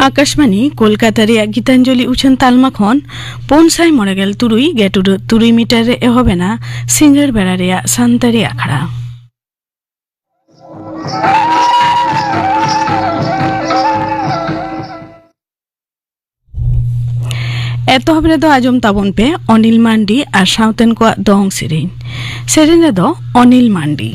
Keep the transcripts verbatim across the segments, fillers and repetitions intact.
ᱟᱠᱟᱥᱵᱟᱱᱤ ᱠᱳᱞᱠᱟᱛᱟ ᱨᱮᱭᱟᱜ ᱜᱤᱛᱟᱧᱡᱚᱞᱤ ᱩᱪᱷᱟᱹᱱ ᱛᱟᱞᱢᱟ ᱠᱷᱚᱱ ᱯᱩᱱ ᱥᱟᱭ ᱢᱚᱬᱮ ᱜᱮᱞ ᱛᱩᱨᱩᱭ ᱜᱮ ᱴᱩᱰᱟᱹᱜ ᱛᱩᱨᱩᱭ ᱢᱤᱴᱟᱨ ᱨᱮ ᱮᱦᱚᱵ ᱮᱱᱟ ᱥᱤᱸᱜᱟᱹᱲ ᱵᱮᱲᱟ ᱨᱮᱭᱟᱜ ᱥᱟᱱᱛᱟᱲᱤ ᱟᱠᱷᱲᱟ᱾ ᱮᱛᱚᱦᱚᱵ ᱨᱮᱫᱚ ᱟᱸᱡᱚᱢ ᱛᱟᱵᱚᱱ ᱯᱮ ᱚᱱᱤᱞ ᱢᱟᱱᱰᱤ ᱟᱨ ᱥᱟᱶᱛᱮᱱ ᱠᱚᱣᱟᱜ ᱫᱚᱝ ᱥᱮᱨᱮᱧ᱾ ᱥᱮᱨᱮᱧ ᱨᱮᱫᱚ ᱚᱱᱤᱞ ᱢᱟᱱᱰᱤ᱾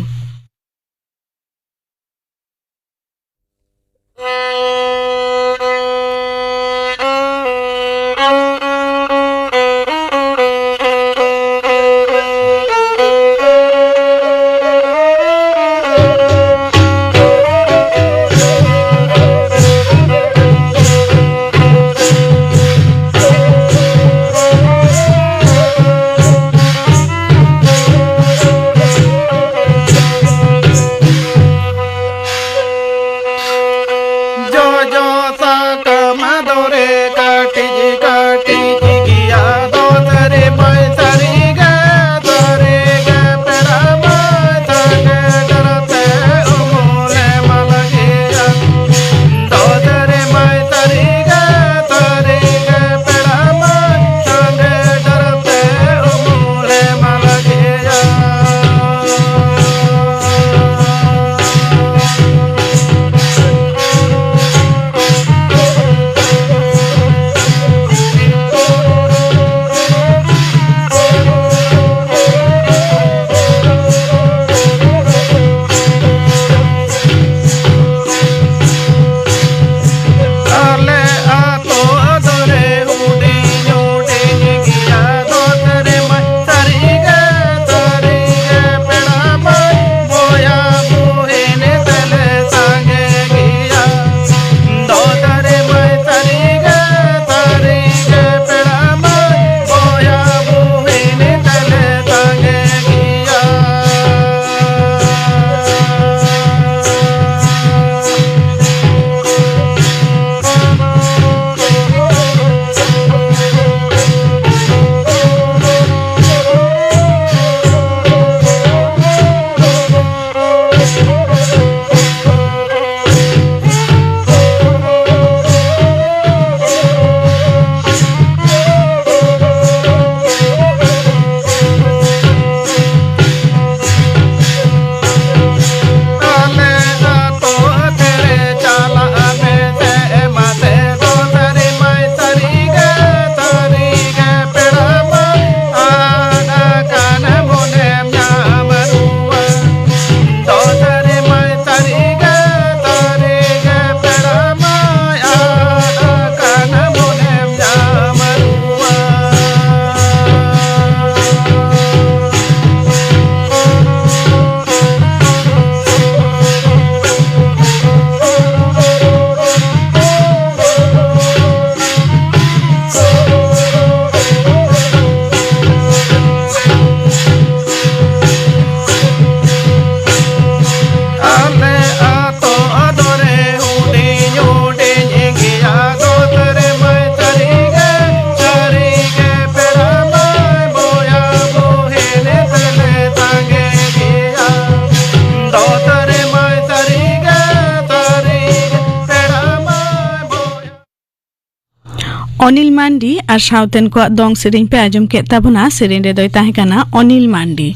ᱚᱱᱤᱞ ᱢᱟᱱᱰᱤ ᱟᱨ ᱥᱟᱶᱛᱮᱱ ᱠᱚᱣᱟᱜ ᱫᱚᱝ ᱥᱮᱨᱮᱧ ᱯᱮ ᱟᱸᱡᱚᱢ ᱠᱮᱫ ᱛᱟᱵᱚᱱᱟ᱾ ᱥᱮᱨᱮᱧ ᱨᱮᱫᱚᱭ ᱛᱟᱦᱮᱸ ᱠᱟᱱᱟ ᱚᱱᱤᱞ ᱢᱟᱱᱰᱤ᱾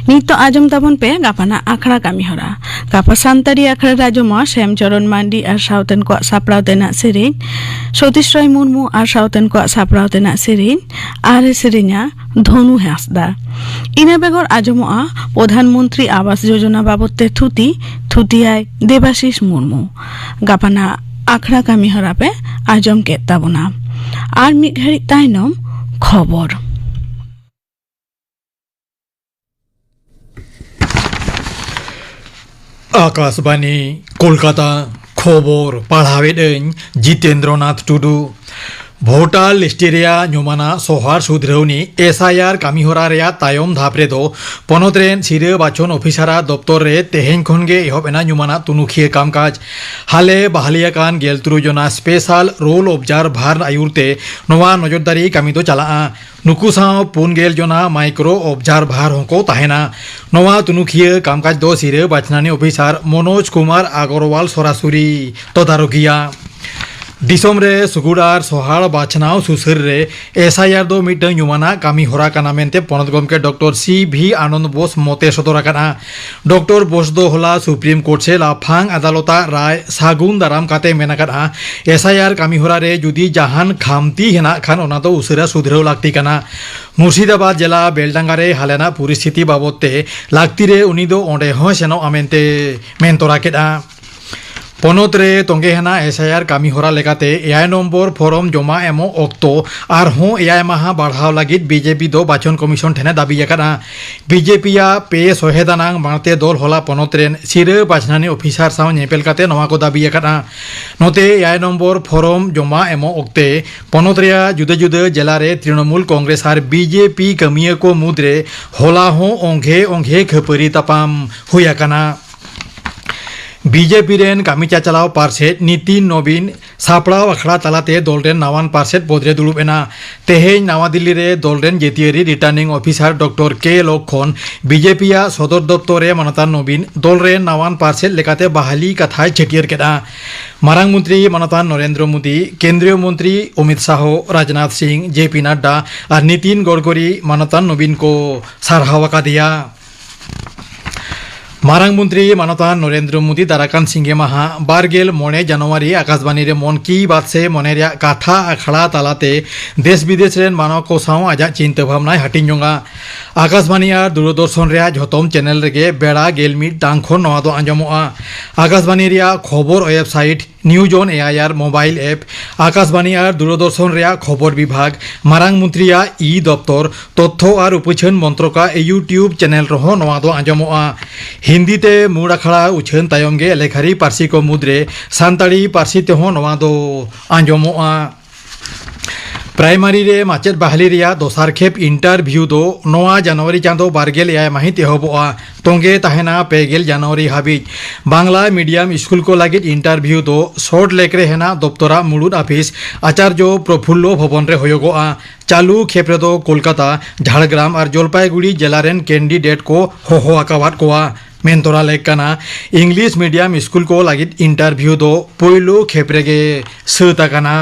ᱱᱤᱛᱚᱜ ᱟᱸᱡᱚᱢ ᱛᱟᱵᱚᱱ ᱯᱮ ᱜᱟᱯᱟᱱᱟᱜ ᱟᱠᱷᱲᱟ ᱠᱟᱹᱢᱤ ᱦᱚᱨᱟ᱾ ᱜᱟᱯᱟ ᱥᱟᱱᱛᱟᱲᱤ ᱟᱠᱷᱲᱟ ᱨᱮ ᱟᱸᱡᱚᱢᱚᱜᱼᱟ ᱥᱮᱢ ᱪᱚᱨᱚᱱ ᱢᱟᱱᱰᱤ ᱟᱨ ᱥᱟᱶᱛᱮᱱ ᱠᱚᱣᱟᱜ ᱥᱟᱯᱲᱟᱣ ᱛᱮᱱᱟᱜ ᱥᱮᱨᱮᱧ, ᱥᱚᱛᱤᱥ ᱨᱚᱭ ᱢᱩᱨᱢᱩ ᱟᱨ ᱥᱟᱶᱛᱮᱱ ᱠᱚᱣᱟᱜ ᱥᱟᱯᱲᱟᱣ ᱛᱮᱱᱟᱜ ᱥᱮᱨᱮᱧ, ᱟᱨ ᱮ ᱥᱮᱨᱮᱧᱟ ᱫᱷᱚᱱᱩ ᱦᱟᱸᱥᱫᱟ᱾ ᱤᱱᱟᱹ ᱵᱮᱜᱚᱨ ᱟᱸᱡᱚᱢᱚᱜᱼᱟ ᱯᱨᱚᱫᱷᱟᱱ ᱢᱚᱱᱛᱨᱤ ᱟᱵᱟᱥ ᱡᱳᱡᱚᱱᱟ ᱵᱟᱵᱚᱫ ᱛᱮ ᱛᱷᱩᱛᱤ, ᱛᱷᱩᱛᱤᱭᱟᱭ ᱫᱮᱵᱟᱥᱤᱥ ᱢᱩᱨᱢᱩ᱾ ᱜᱟᱯᱟᱱᱟᱜ ᱟᱠᱷᱲᱟ ᱠᱟᱹᱢᱤ ᱦᱚᱨᱟ ᱯᱮ ᱟᱸᱡᱚᱢ ᱠᱮᱫ ᱛᱟᱵᱚᱱᱟ᱾ ᱟᱨ ᱢᱤᱫ ᱜᱷᱟᱹᱲᱤᱡ ᱛᱟᱭᱱᱚᱢ ᱠᱷᱚᱵᱚᱨ᱾ ᱟᱠᱟᱥᱵᱟᱱᱤ, ᱠᱳᱞᱠᱟᱛᱟ᱾ ᱠᱷᱚᱵᱚᱨ ᱯᱟᱲᱦᱟᱣᱮᱫ ᱟᱹᱧ ᱡᱤᱛᱮᱱᱫᱨᱚᱱᱟᱛᱷ ᱴᱩᱰᱩ᱾ ᱵᱷᱳᱴᱟᱨ ᱞᱤᱥᱴ ᱨᱮᱭᱟᱜ ᱧᱩᱢᱟᱱᱟᱜ ᱥᱚᱦᱟᱨ ᱥᱩᱫᱷᱨᱟᱹᱣᱱᱤ, ᱮᱥ ᱟᱭ ᱟᱨ, ᱠᱟᱹᱢᱤᱦᱚᱨᱟ ᱨᱮᱭᱟᱜ ᱛᱟᱭᱚᱢ ᱫᱷᱟᱯ ᱨᱮᱫᱚ ᱯᱚᱱᱚᱛ ᱨᱮᱱ ᱥᱤᱨᱟᱹ ᱵᱟᱪᱷᱚᱱ ᱚᱯᱷᱤᱥᱟᱨᱟᱜ ᱫᱚᱯᱛᱚᱨ ᱨᱮ ᱛᱮᱦᱮᱧ ᱠᱷᱚᱱ ᱜᱮ ᱮᱦᱚᱵ ᱮᱱᱟ ᱧᱩᱢᱟᱱᱟᱜ ᱛᱩᱱᱩᱠᱷᱤᱭᱟᱹ ᱠᱟᱢᱠᱟᱡᱽ᱾ ᱦᱟᱞᱮ ᱵᱟᱦᱟᱞᱤ ᱟᱠᱟᱱ ᱜᱮᱞ ᱛᱩᱨᱩᱭ ᱡᱚᱱᱟ ᱥᱯᱮᱥᱟᱞ ᱨᱳᱞ ᱚᱵᱡᱟᱨᱵᱷᱟᱨ ᱟᱭᱩᱨ ᱛᱮ ᱱᱚᱣᱟ ᱱᱚᱡᱚᱨᱫᱟᱨᱤ ᱠᱟᱹᱢᱤ ᱫᱚ ᱪᱟᱞᱟᱜᱼᱟ᱾ ᱱᱩᱠᱩ ᱥᱟᱶ ᱯᱩᱱ ᱜᱮᱞ ᱡᱚᱱᱟ ᱢᱟᱭᱠᱨᱳ ᱚᱵᱡᱟᱨᱵᱷᱟᱨ ᱦᱚᱸᱠᱚ ᱛᱟᱦᱮᱱᱟ᱾ ᱱᱚᱣᱟ ᱛᱩᱱᱩᱠᱷᱤᱭᱟᱹ ᱠᱟᱢᱠᱟᱡᱽ ᱫᱚ ᱥᱤᱨᱟᱹ ᱵᱟᱪᱷᱱᱟᱱᱤ ᱚᱯᱷᱤᱥᱟᱨ ᱢᱚᱱᱳᱡᱽ ᱠᱩᱢᱟᱨ ᱟᱜᱚᱨᱣᱟᱞ ᱥᱚᱨᱟᱥᱚᱨᱤ ᱛᱚᱫᱟᱨᱚᱠᱤᱭᱟ᱾ ᱫᱤᱥᱚᱢ ᱨᱮ ᱥᱩᱜᱩᱲ ᱟᱨ ᱥᱚᱦᱟᱲ ᱵᱟᱪᱷᱱᱟᱣ ᱥᱩᱥᱟᱹᱨ ᱨᱮ ᱮᱥ ᱟᱭ ᱟᱨ ᱫᱚ ᱢᱤᱫᱴᱟᱝ ᱧᱩᱢᱟᱱᱟᱜ ᱠᱟᱹᱢᱤ ᱦᱚᱨᱟ ᱠᱟᱱᱟ ᱢᱮᱱᱛᱮ ᱯᱚᱱᱚᱛ ᱜᱚᱢᱠᱮ ᱰᱚᱠᱴᱚᱨ ᱥᱤ ᱵᱷᱤ ᱟᱱᱚᱱᱫ ᱵᱳᱥ ᱢᱚᱛᱮ ᱥᱚᱫᱚᱨ ᱟᱠᱟᱫᱼᱟ᱾ ᱰᱚᱠᱴᱚᱨ ᱵᱳᱥ ᱫᱚ ᱦᱚᱞᱟ ᱥᱩᱯᱨᱤᱢ ᱠᱳᱨᱴ ᱥᱮ ᱞᱟᱯᱷᱟᱝ ᱟᱫᱟᱞᱚᱛᱟᱜ ᱨᱟᱭ ᱥᱟᱹᱜᱩᱱ ᱫᱟᱨᱟᱢ ᱠᱟᱛᱮ ᱢᱮᱱ ᱟᱠᱟᱫᱼᱟ, ᱮᱥ ᱟᱭ ᱟᱨ ᱠᱟᱹᱢᱤ ᱦᱚᱨᱟ ᱨᱮ ᱡᱩᱫᱤ ᱡᱟᱦᱟᱱ ᱠᱷᱟᱢᱛᱤ ᱦᱮᱱᱟᱜ ᱠᱷᱟᱱ ᱚᱱᱟ ᱫᱚ ᱩᱥᱟᱹᱨᱟ ᱥᱩᱫᱷᱨᱟᱹᱣ ᱞᱟᱹᱠᱛᱤ ᱠᱟᱱᱟ᱾ ᱢᱩᱨᱥᱤᱫᱟᱵᱟᱫᱽ ᱡᱮᱞᱟ ᱵᱮᱞᱰᱟᱸᱜᱟ ᱨᱮ ᱦᱟᱞᱮᱱᱟᱜ ᱯᱚᱨᱤᱥᱛᱷᱤᱛᱤ ᱵᱟᱵᱚᱫ ᱛᱮ ᱞᱟᱹᱠᱛᱤ ᱨᱮ ᱩᱱᱤ ᱫᱚ ᱚᱸᱰᱮ ᱦᱚᱸᱭ ᱥᱮᱱᱚᱜᱼᱟ ᱢᱮᱱᱛᱮ ᱢᱮᱱ ᱛᱚᱨᱟ ᱠᱮᱫᱼᱟ᱾ ᱯᱚᱱᱚᱛ ᱨᱮ ᱛᱚᱸᱜᱮ ᱦᱮᱱᱟᱜ ᱮᱥ ᱟᱭ ᱟᱨ ᱠᱟᱹᱢᱤ ᱦᱚᱨᱟ ᱞᱮᱠᱟᱛᱮ ᱮᱭᱟᱭ ᱱᱚᱢᱵᱚᱨ ᱯᱷᱚᱨᱚᱢ ᱡᱚᱢᱟ ᱮᱢᱚᱜ ᱚᱠᱛᱚ ᱟᱨᱦᱚᱸ ᱮᱭᱟᱭ ᱢᱟᱦᱟ ᱵᱟᱲᱦᱟᱣ ᱞᱟᱹᱜᱤᱫ ᱵᱤ ᱡᱮ ᱯᱤ ᱫᱚ ᱵᱟᱪᱷᱚᱱ ᱠᱚᱢᱤᱥᱚᱱ ᱴᱷᱮᱱᱮ ᱫᱟᱹᱵᱤ ᱟᱠᱟᱫᱼᱟ᱾ ᱵᱤ ᱡᱮ ᱯᱤ ᱟᱜ ᱯᱮ ᱥᱚᱦᱮᱫ ᱟᱱᱟᱝ ᱢᱟᱬᱛᱮ ᱫᱚᱞ ᱦᱚᱞᱟ ᱯᱚᱱᱚᱛ ᱨᱮᱱ ᱥᱤᱨᱟᱹ ᱵᱟᱪᱷᱱᱟᱱᱤ ᱚᱯᱷᱤᱥᱟᱨ ᱥᱟᱶ ᱧᱮᱯᱮᱞ ᱠᱟᱛᱮ ᱱᱚᱣᱟ ᱠᱚ ᱫᱟᱹᱵᱤ ᱟᱠᱟᱫᱼᱟ᱾ ᱱᱚᱛᱮ ᱮᱭᱟᱭ ᱱᱚᱢᱵᱚᱨ ᱯᱷᱚᱨᱚᱢ ᱡᱚᱢᱟ ᱮᱢᱚᱜ ᱚᱠᱛᱮ ᱯᱚᱱᱚᱛ ᱨᱮᱭᱟᱜ ᱡᱩᱫᱟᱹ ᱡᱩᱫᱟᱹ ᱡᱮᱞᱟ ᱨᱮ ᱛᱨᱤᱱᱚᱢᱩᱞ ᱠᱚᱝᱜᱨᱮᱥ ᱟᱨ ᱵᱤ ᱡᱮ ᱯᱤ ᱠᱟᱹᱢᱤᱭᱟᱹ ᱠᱚ ᱢᱩᱫᱽᱨᱮ ᱦᱚᱞᱟ ᱦᱚᱸ ᱚᱝᱜᱷᱮ ᱚᱝᱜᱷᱮ ᱠᱷᱟᱹᱯᱟᱹᱨᱤ ᱛᱟᱯᱟᱢ ᱦᱩᱭ ᱟᱠᱟᱱᱟ᱾ ᱵᱤ ᱡᱮ ᱯᱤ ᱨᱮᱱ ᱠᱟᱹᱢᱤ ᱪᱟᱪᱞᱟᱣ ᱯᱟᱨᱥᱮᱛ ᱱᱤᱛᱤᱱ ᱱᱚᱵᱤᱱ ᱥᱟᱯᱲᱟᱣ ᱟᱠᱷᱲᱟ ᱛᱟᱞᱟᱛᱮ ᱫᱚᱞ ᱨᱮᱱ ᱱᱟᱣᱟᱱ ᱯᱟᱨᱥᱮᱛ ᱯᱚᱫᱽ ᱨᱮ ᱫᱩᱲᱩᱵ ᱮᱱᱟ᱾ ᱛᱮᱦᱮᱧ ᱱᱟᱣᱟ ᱫᱤᱞᱞᱤ ᱨᱮ ᱫᱚᱞ ᱨᱮᱱ ᱡᱟᱹᱛᱤᱭᱟᱹᱨᱤ ᱨᱤᱴᱟᱨᱱᱤᱝ ᱚᱯᱷᱤᱥᱟᱨ ᱰᱚᱠᱴᱚᱨ ᱠᱮ ᱞᱚᱠᱠᱷᱚᱱ, ᱵᱤᱡᱮᱯᱤ ᱟᱜ ᱥᱚᱫᱚᱨ ᱫᱚᱯᱛᱚᱨ ᱨᱮ ᱢᱟᱱᱚᱛᱟᱱ ᱱᱚᱵᱤᱱ ᱫᱚᱞ ᱨᱮᱱ ᱱᱟᱣᱟᱱ ᱯᱟᱨᱥᱮᱛ ᱞᱮᱠᱟᱛᱮ ᱵᱟᱦᱟᱞᱤ ᱠᱟᱛᱷᱟᱭ ᱪᱷᱟᱹᱴᱭᱟᱹᱨ ᱠᱮᱫᱼᱟ᱾ ᱢᱟᱨᱟᱝ ᱢᱚᱱᱛᱨᱤ ᱢᱟᱱᱚᱛᱟᱱ ᱱᱚᱨᱮᱱᱫᱨᱚ ᱢᱳᱫᱤ, ᱠᱮᱱᱫᱨᱤᱭᱚ ᱢᱚᱱᱛᱨᱤ ᱚᱢᱤᱛ ᱥᱟᱦᱚ, ᱨᱟᱡᱽᱱᱟᱛᱷ ᱥᱤᱝ, ᱡᱮ ᱯᱤ ᱱᱟᱰᱰᱟ ᱟᱨ ᱱᱤᱛᱤᱱ ᱜᱚᱰᱠᱚᱨᱤ ᱢᱟᱱᱚᱛᱟᱱ ᱱᱚᱵᱤᱱ ᱠᱚ ᱥᱟᱨᱦᱟᱣ ᱟᱠᱟᱫᱮᱭᱟ᱾ ᱢᱟᱨᱟᱝ ᱢᱚᱱᱛᱨᱤ ᱢᱟᱱᱚᱛᱟᱱ ᱱᱚᱨᱮᱱᱫᱨᱚ ᱢᱳᱫᱤ ᱫᱟᱨᱟᱠᱟᱱ ᱥᱤᱸᱜᱮ ᱢᱟᱦᱟ ᱵᱟᱨ ᱜᱮᱞ ᱢᱚᱬᱮ ᱡᱟᱱᱩᱣᱟᱨᱤ ᱟᱠᱟᱥᱵᱟᱱᱤ ᱨᱮ ᱢᱚᱱ ᱠᱤ ᱵᱟᱛ ᱥᱮ ᱢᱚᱱᱮ ᱨᱮᱭᱟᱜ ᱠᱟᱛᱷᱟ ᱟᱠᱷᱲᱟ ᱛᱟᱞᱟᱛᱮ ᱫᱮᱥ ᱵᱤᱫᱮᱥ ᱨᱮᱱ ᱢᱟᱱᱚᱛ ᱠᱚ ᱥᱟᱶ ᱟᱡᱟᱜ ᱪᱤᱱᱛᱟᱹ ᱵᱷᱟᱵᱽᱱᱟᱭ ᱦᱟᱹᱴᱤᱧ ᱡᱚᱝᱟ᱾ ᱟᱠᱟᱥᱵᱟᱱᱤ ᱟᱨ ᱫᱩᱨᱚᱫᱚᱨᱥᱚᱱ ᱨᱮᱭᱟᱜ ᱡᱷᱚᱛᱚᱢ ᱪᱮᱱᱮᱞ ᱨᱮᱜᱮ ᱵᱮᱲᱟ ᱜᱮᱞ ᱢᱤᱫ ᱴᱟᱲᱟᱝ ᱠᱷᱚᱱ ᱱᱚᱣᱟ ᱫᱚ ᱟᱸᱡᱚᱢᱚᱜᱼᱟ᱾ ᱟᱠᱟᱥᱵᱟᱱᱤ ᱨᱮᱭᱟᱜ ᱠᱷᱚᱵᱚᱨ ᱳᱭᱮᱵᱥᱟᱭᱤᱴ, ᱱᱤᱭᱩᱡ ᱚᱱ ᱮ ᱟᱭ ᱟᱨ ᱢᱳᱵᱟᱭᱤᱞ ᱮᱯ, ᱟᱠᱟᱥᱵᱟᱱᱤ ᱟᱨ ᱫᱩᱨᱚᱫᱚᱨᱥᱚᱱ ᱨᱮᱭᱟᱜ ᱠᱷᱚᱵᱚᱨ ᱵᱤᱵᱷᱟᱜᱽ, ᱢᱟᱨᱟᱝ ᱢᱚᱱᱛᱨᱤᱭᱟᱜ ᱤ ᱫᱚᱯᱛᱚᱨ, ᱛᱚᱛᱛᱷᱚ ᱟᱨ ᱩᱯᱟᱹᱪᱷᱟᱹᱱ ᱢᱚᱱᱛᱨᱚᱠᱟᱜ YouTube ᱪᱮᱱᱮᱞ ᱨᱮᱦᱚᱸ ᱱᱚᱣᱟ ᱫᱚ ᱟᱸᱡᱚᱢᱚᱜᱼᱟ᱾ ᱦᱤᱱᱫᱤ ᱛᱮ ᱢᱩᱬ ᱟᱠᱷᱲᱟ ᱩᱪᱷᱟᱹᱱ ᱛᱟᱭᱚᱢ ᱜᱮ ᱮᱞᱮᱠᱷᱟᱨᱤ ᱯᱟᱹᱨᱥᱤ ᱠᱚ ᱢᱩᱫᱽᱨᱮ ᱥᱟᱱᱛᱟᱲᱤ ᱯᱟᱹᱨᱥᱤ ᱛᱮᱦᱚᱸ ᱱᱚᱣᱟ ᱫᱚ ᱟᱸᱡᱚᱢᱚᱜᱼᱟ᱾ ᱯᱨᱟᱭᱢᱟᱨᱤ ᱨᱮ ᱢᱟᱪᱮᱫ ᱵᱟᱦᱟᱞᱤ ᱨᱮᱭᱟᱜ ᱫᱚᱥᱟᱨ ᱠᱷᱮᱯ ᱤᱱᱴᱟᱨᱵᱷᱤᱭᱩ ᱫᱚ ᱱᱚᱣᱟ ᱡᱟᱱᱩᱣᱟᱨᱤ ᱪᱟᱸᱫᱚ ᱵᱟᱨ ᱜᱮᱞ ᱮᱭᱟᱭ ᱢᱟᱹᱦᱤᱛ ᱮᱦᱚᱵᱚᱜᱼᱟ᱾ ᱛᱚᱸᱜᱮ ᱛᱟᱦᱮᱱᱟ ᱯᱮ ᱜᱮᱞ ᱡᱟᱱᱩᱣᱟᱨᱤ ᱦᱟᱹᱵᱤᱡ᱾ ᱵᱟᱝᱞᱟ ᱢᱤᱰᱤᱭᱟᱢ ᱥᱠᱩᱞ ᱠᱚ ᱞᱟᱹᱜᱤᱫ ᱤᱱᱴᱟᱨᱵᱷᱤᱭᱩ ᱫᱚ ᱥᱚᱞᱴ ᱞᱮᱠ ᱨᱮ ᱦᱮᱱᱟᱜ ᱫᱚᱯᱛᱚᱨᱟᱜ ᱢᱩᱲᱩᱫ ᱟᱹᱯᱤᱥ ᱟᱪᱟᱨᱡᱚ ᱯᱨᱚᱯᱷᱩᱞᱞᱚ ᱵᱷᱚᱵᱚᱱ ᱨᱮ ᱦᱩᱭᱩᱜᱚᱜᱼᱟ᱾ ᱪᱟᱹᱞᱩ ᱠᱷᱮᱯ ᱨᱮᱫᱚ ᱠᱳᱞᱠᱟᱛᱟ, ᱡᱷᱟᱲᱜᱨᱟᱢ ᱟᱨ ᱡᱚᱞᱯᱟᱭᱜᱩᱲᱤ ᱡᱮᱞᱟ ᱨᱮᱱ ᱠᱮᱱᱰᱤᱰᱮᱴ ᱠᱚ ᱦᱚᱦᱚ ᱟᱠᱟᱣᱟᱫ ᱠᱚᱣᱟ᱾ ᱢᱮᱱ ᱛᱚᱨᱟ ᱞᱮᱠ ᱠᱟᱱᱟ, ᱤᱝᱞᱤᱥ ᱢᱤᱰᱤᱭᱟᱢ ᱥᱠᱩᱞ ᱠᱚ ᱞᱟᱹᱜᱤᱫ ᱤᱱᱴᱟᱨᱵᱷᱤᱭᱩ ᱫᱚ ᱯᱳᱭᱞᱳ ᱠᱷᱮᱯ ᱨᱮᱜᱮ ᱥᱟᱹᱛ ᱟᱠᱟᱱᱟ᱾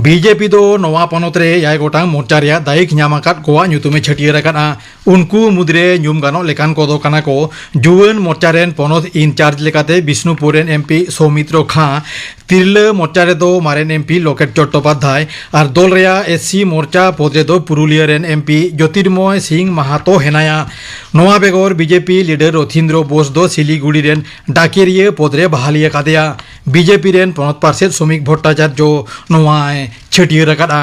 ᱵᱤᱡᱮᱯᱤ ᱫᱚ ᱱᱚᱣᱟ ᱯᱚᱱᱚᱛ ᱨᱮ ᱮᱭᱟᱭ ᱜᱚᱴᱟᱝ ᱢᱳᱨᱪᱟ ᱨᱮᱭᱟᱜ ᱫᱟᱭᱤᱠ ᱧᱟᱢ ᱟᱠᱟᱫ ᱠᱚᱣᱟᱜ ᱧᱩᱛᱩᱢᱮ ᱪᱷᱟᱹᱴᱭᱟᱹᱨ ᱟᱠᱟᱫᱼᱟ᱾ ᱩᱱᱠᱩ ᱢᱩᱫᱽᱨᱮ ᱧᱩᱢ ᱜᱟᱱᱚᱜ ᱞᱮᱠᱟᱱ ᱠᱚᱫᱚ ᱠᱟᱱᱟ ᱠᱚ, ᱡᱩᱣᱟᱹᱱ ᱢᱳᱨᱪᱟ ᱨᱮᱱ ᱯᱚᱱᱚᱛ ᱤᱱᱪᱟᱨᱡᱽ ᱞᱮᱠᱟᱛᱮ ᱵᱤᱥᱱᱩᱯᱩᱨ ᱨᱮᱱ ᱮᱢᱯᱤ ᱥᱳᱣᱢᱤᱛᱨᱚ ᱠᱷᱟ, ᱛᱤᱨᱞᱟᱹ ᱢᱳᱨᱪᱟ ᱨᱮᱫᱚ ᱢᱟᱨᱮᱱ ᱮᱢᱯᱤ ᱞᱚᱠᱮᱴ ᱪᱚᱴᱴᱳᱯᱟᱫᱽᱫᱷᱟᱭ ᱟᱨ ᱫᱚᱞ ᱨᱮᱭᱟᱜ ᱮᱥ ᱥᱤ ᱢᱳᱨᱪᱟ ᱯᱚᱫᱽ ᱨᱮᱫᱚ ᱯᱩᱨᱩᱞᱤᱭᱟᱹ ᱨᱮᱱ ᱮᱢᱯᱤ ᱡᱳᱛᱤᱨᱢᱚᱭ ᱥᱤᱝ ᱢᱟᱦᱟᱛᱚ ᱦᱮᱱᱟᱭᱟ᱾ ᱱᱚᱣᱟ ᱵᱮᱜᱚᱨ ᱵᱤᱡᱮᱯᱤ ᱞᱤᱰᱟᱨ ᱨᱚᱛᱷᱤᱱᱫᱨᱚ ᱵᱳᱥ ᱫᱚ ᱥᱤᱞᱤᱜᱩᱲᱤ ᱨᱮᱱ ᱰᱟᱠᱮᱨᱤᱭᱟᱹ ᱯᱚᱫᱽ ᱨᱮ ᱵᱟᱦᱟᱞᱤ ᱟᱠᱟᱫᱮᱭᱟ᱾ ᱵᱤᱡᱮᱯᱤ ᱨᱮᱱ ᱯᱚᱱᱚᱛ ᱯᱟᱨᱥᱮᱛ ᱥᱚᱢᱤᱠ ᱵᱷᱚᱴᱴᱟᱪᱟᱨᱡᱚ ᱱᱚᱣᱟᱭ ᱪᱷᱟᱹᱴᱭᱟᱹᱨ ᱟᱠᱟᱫᱼᱟ᱾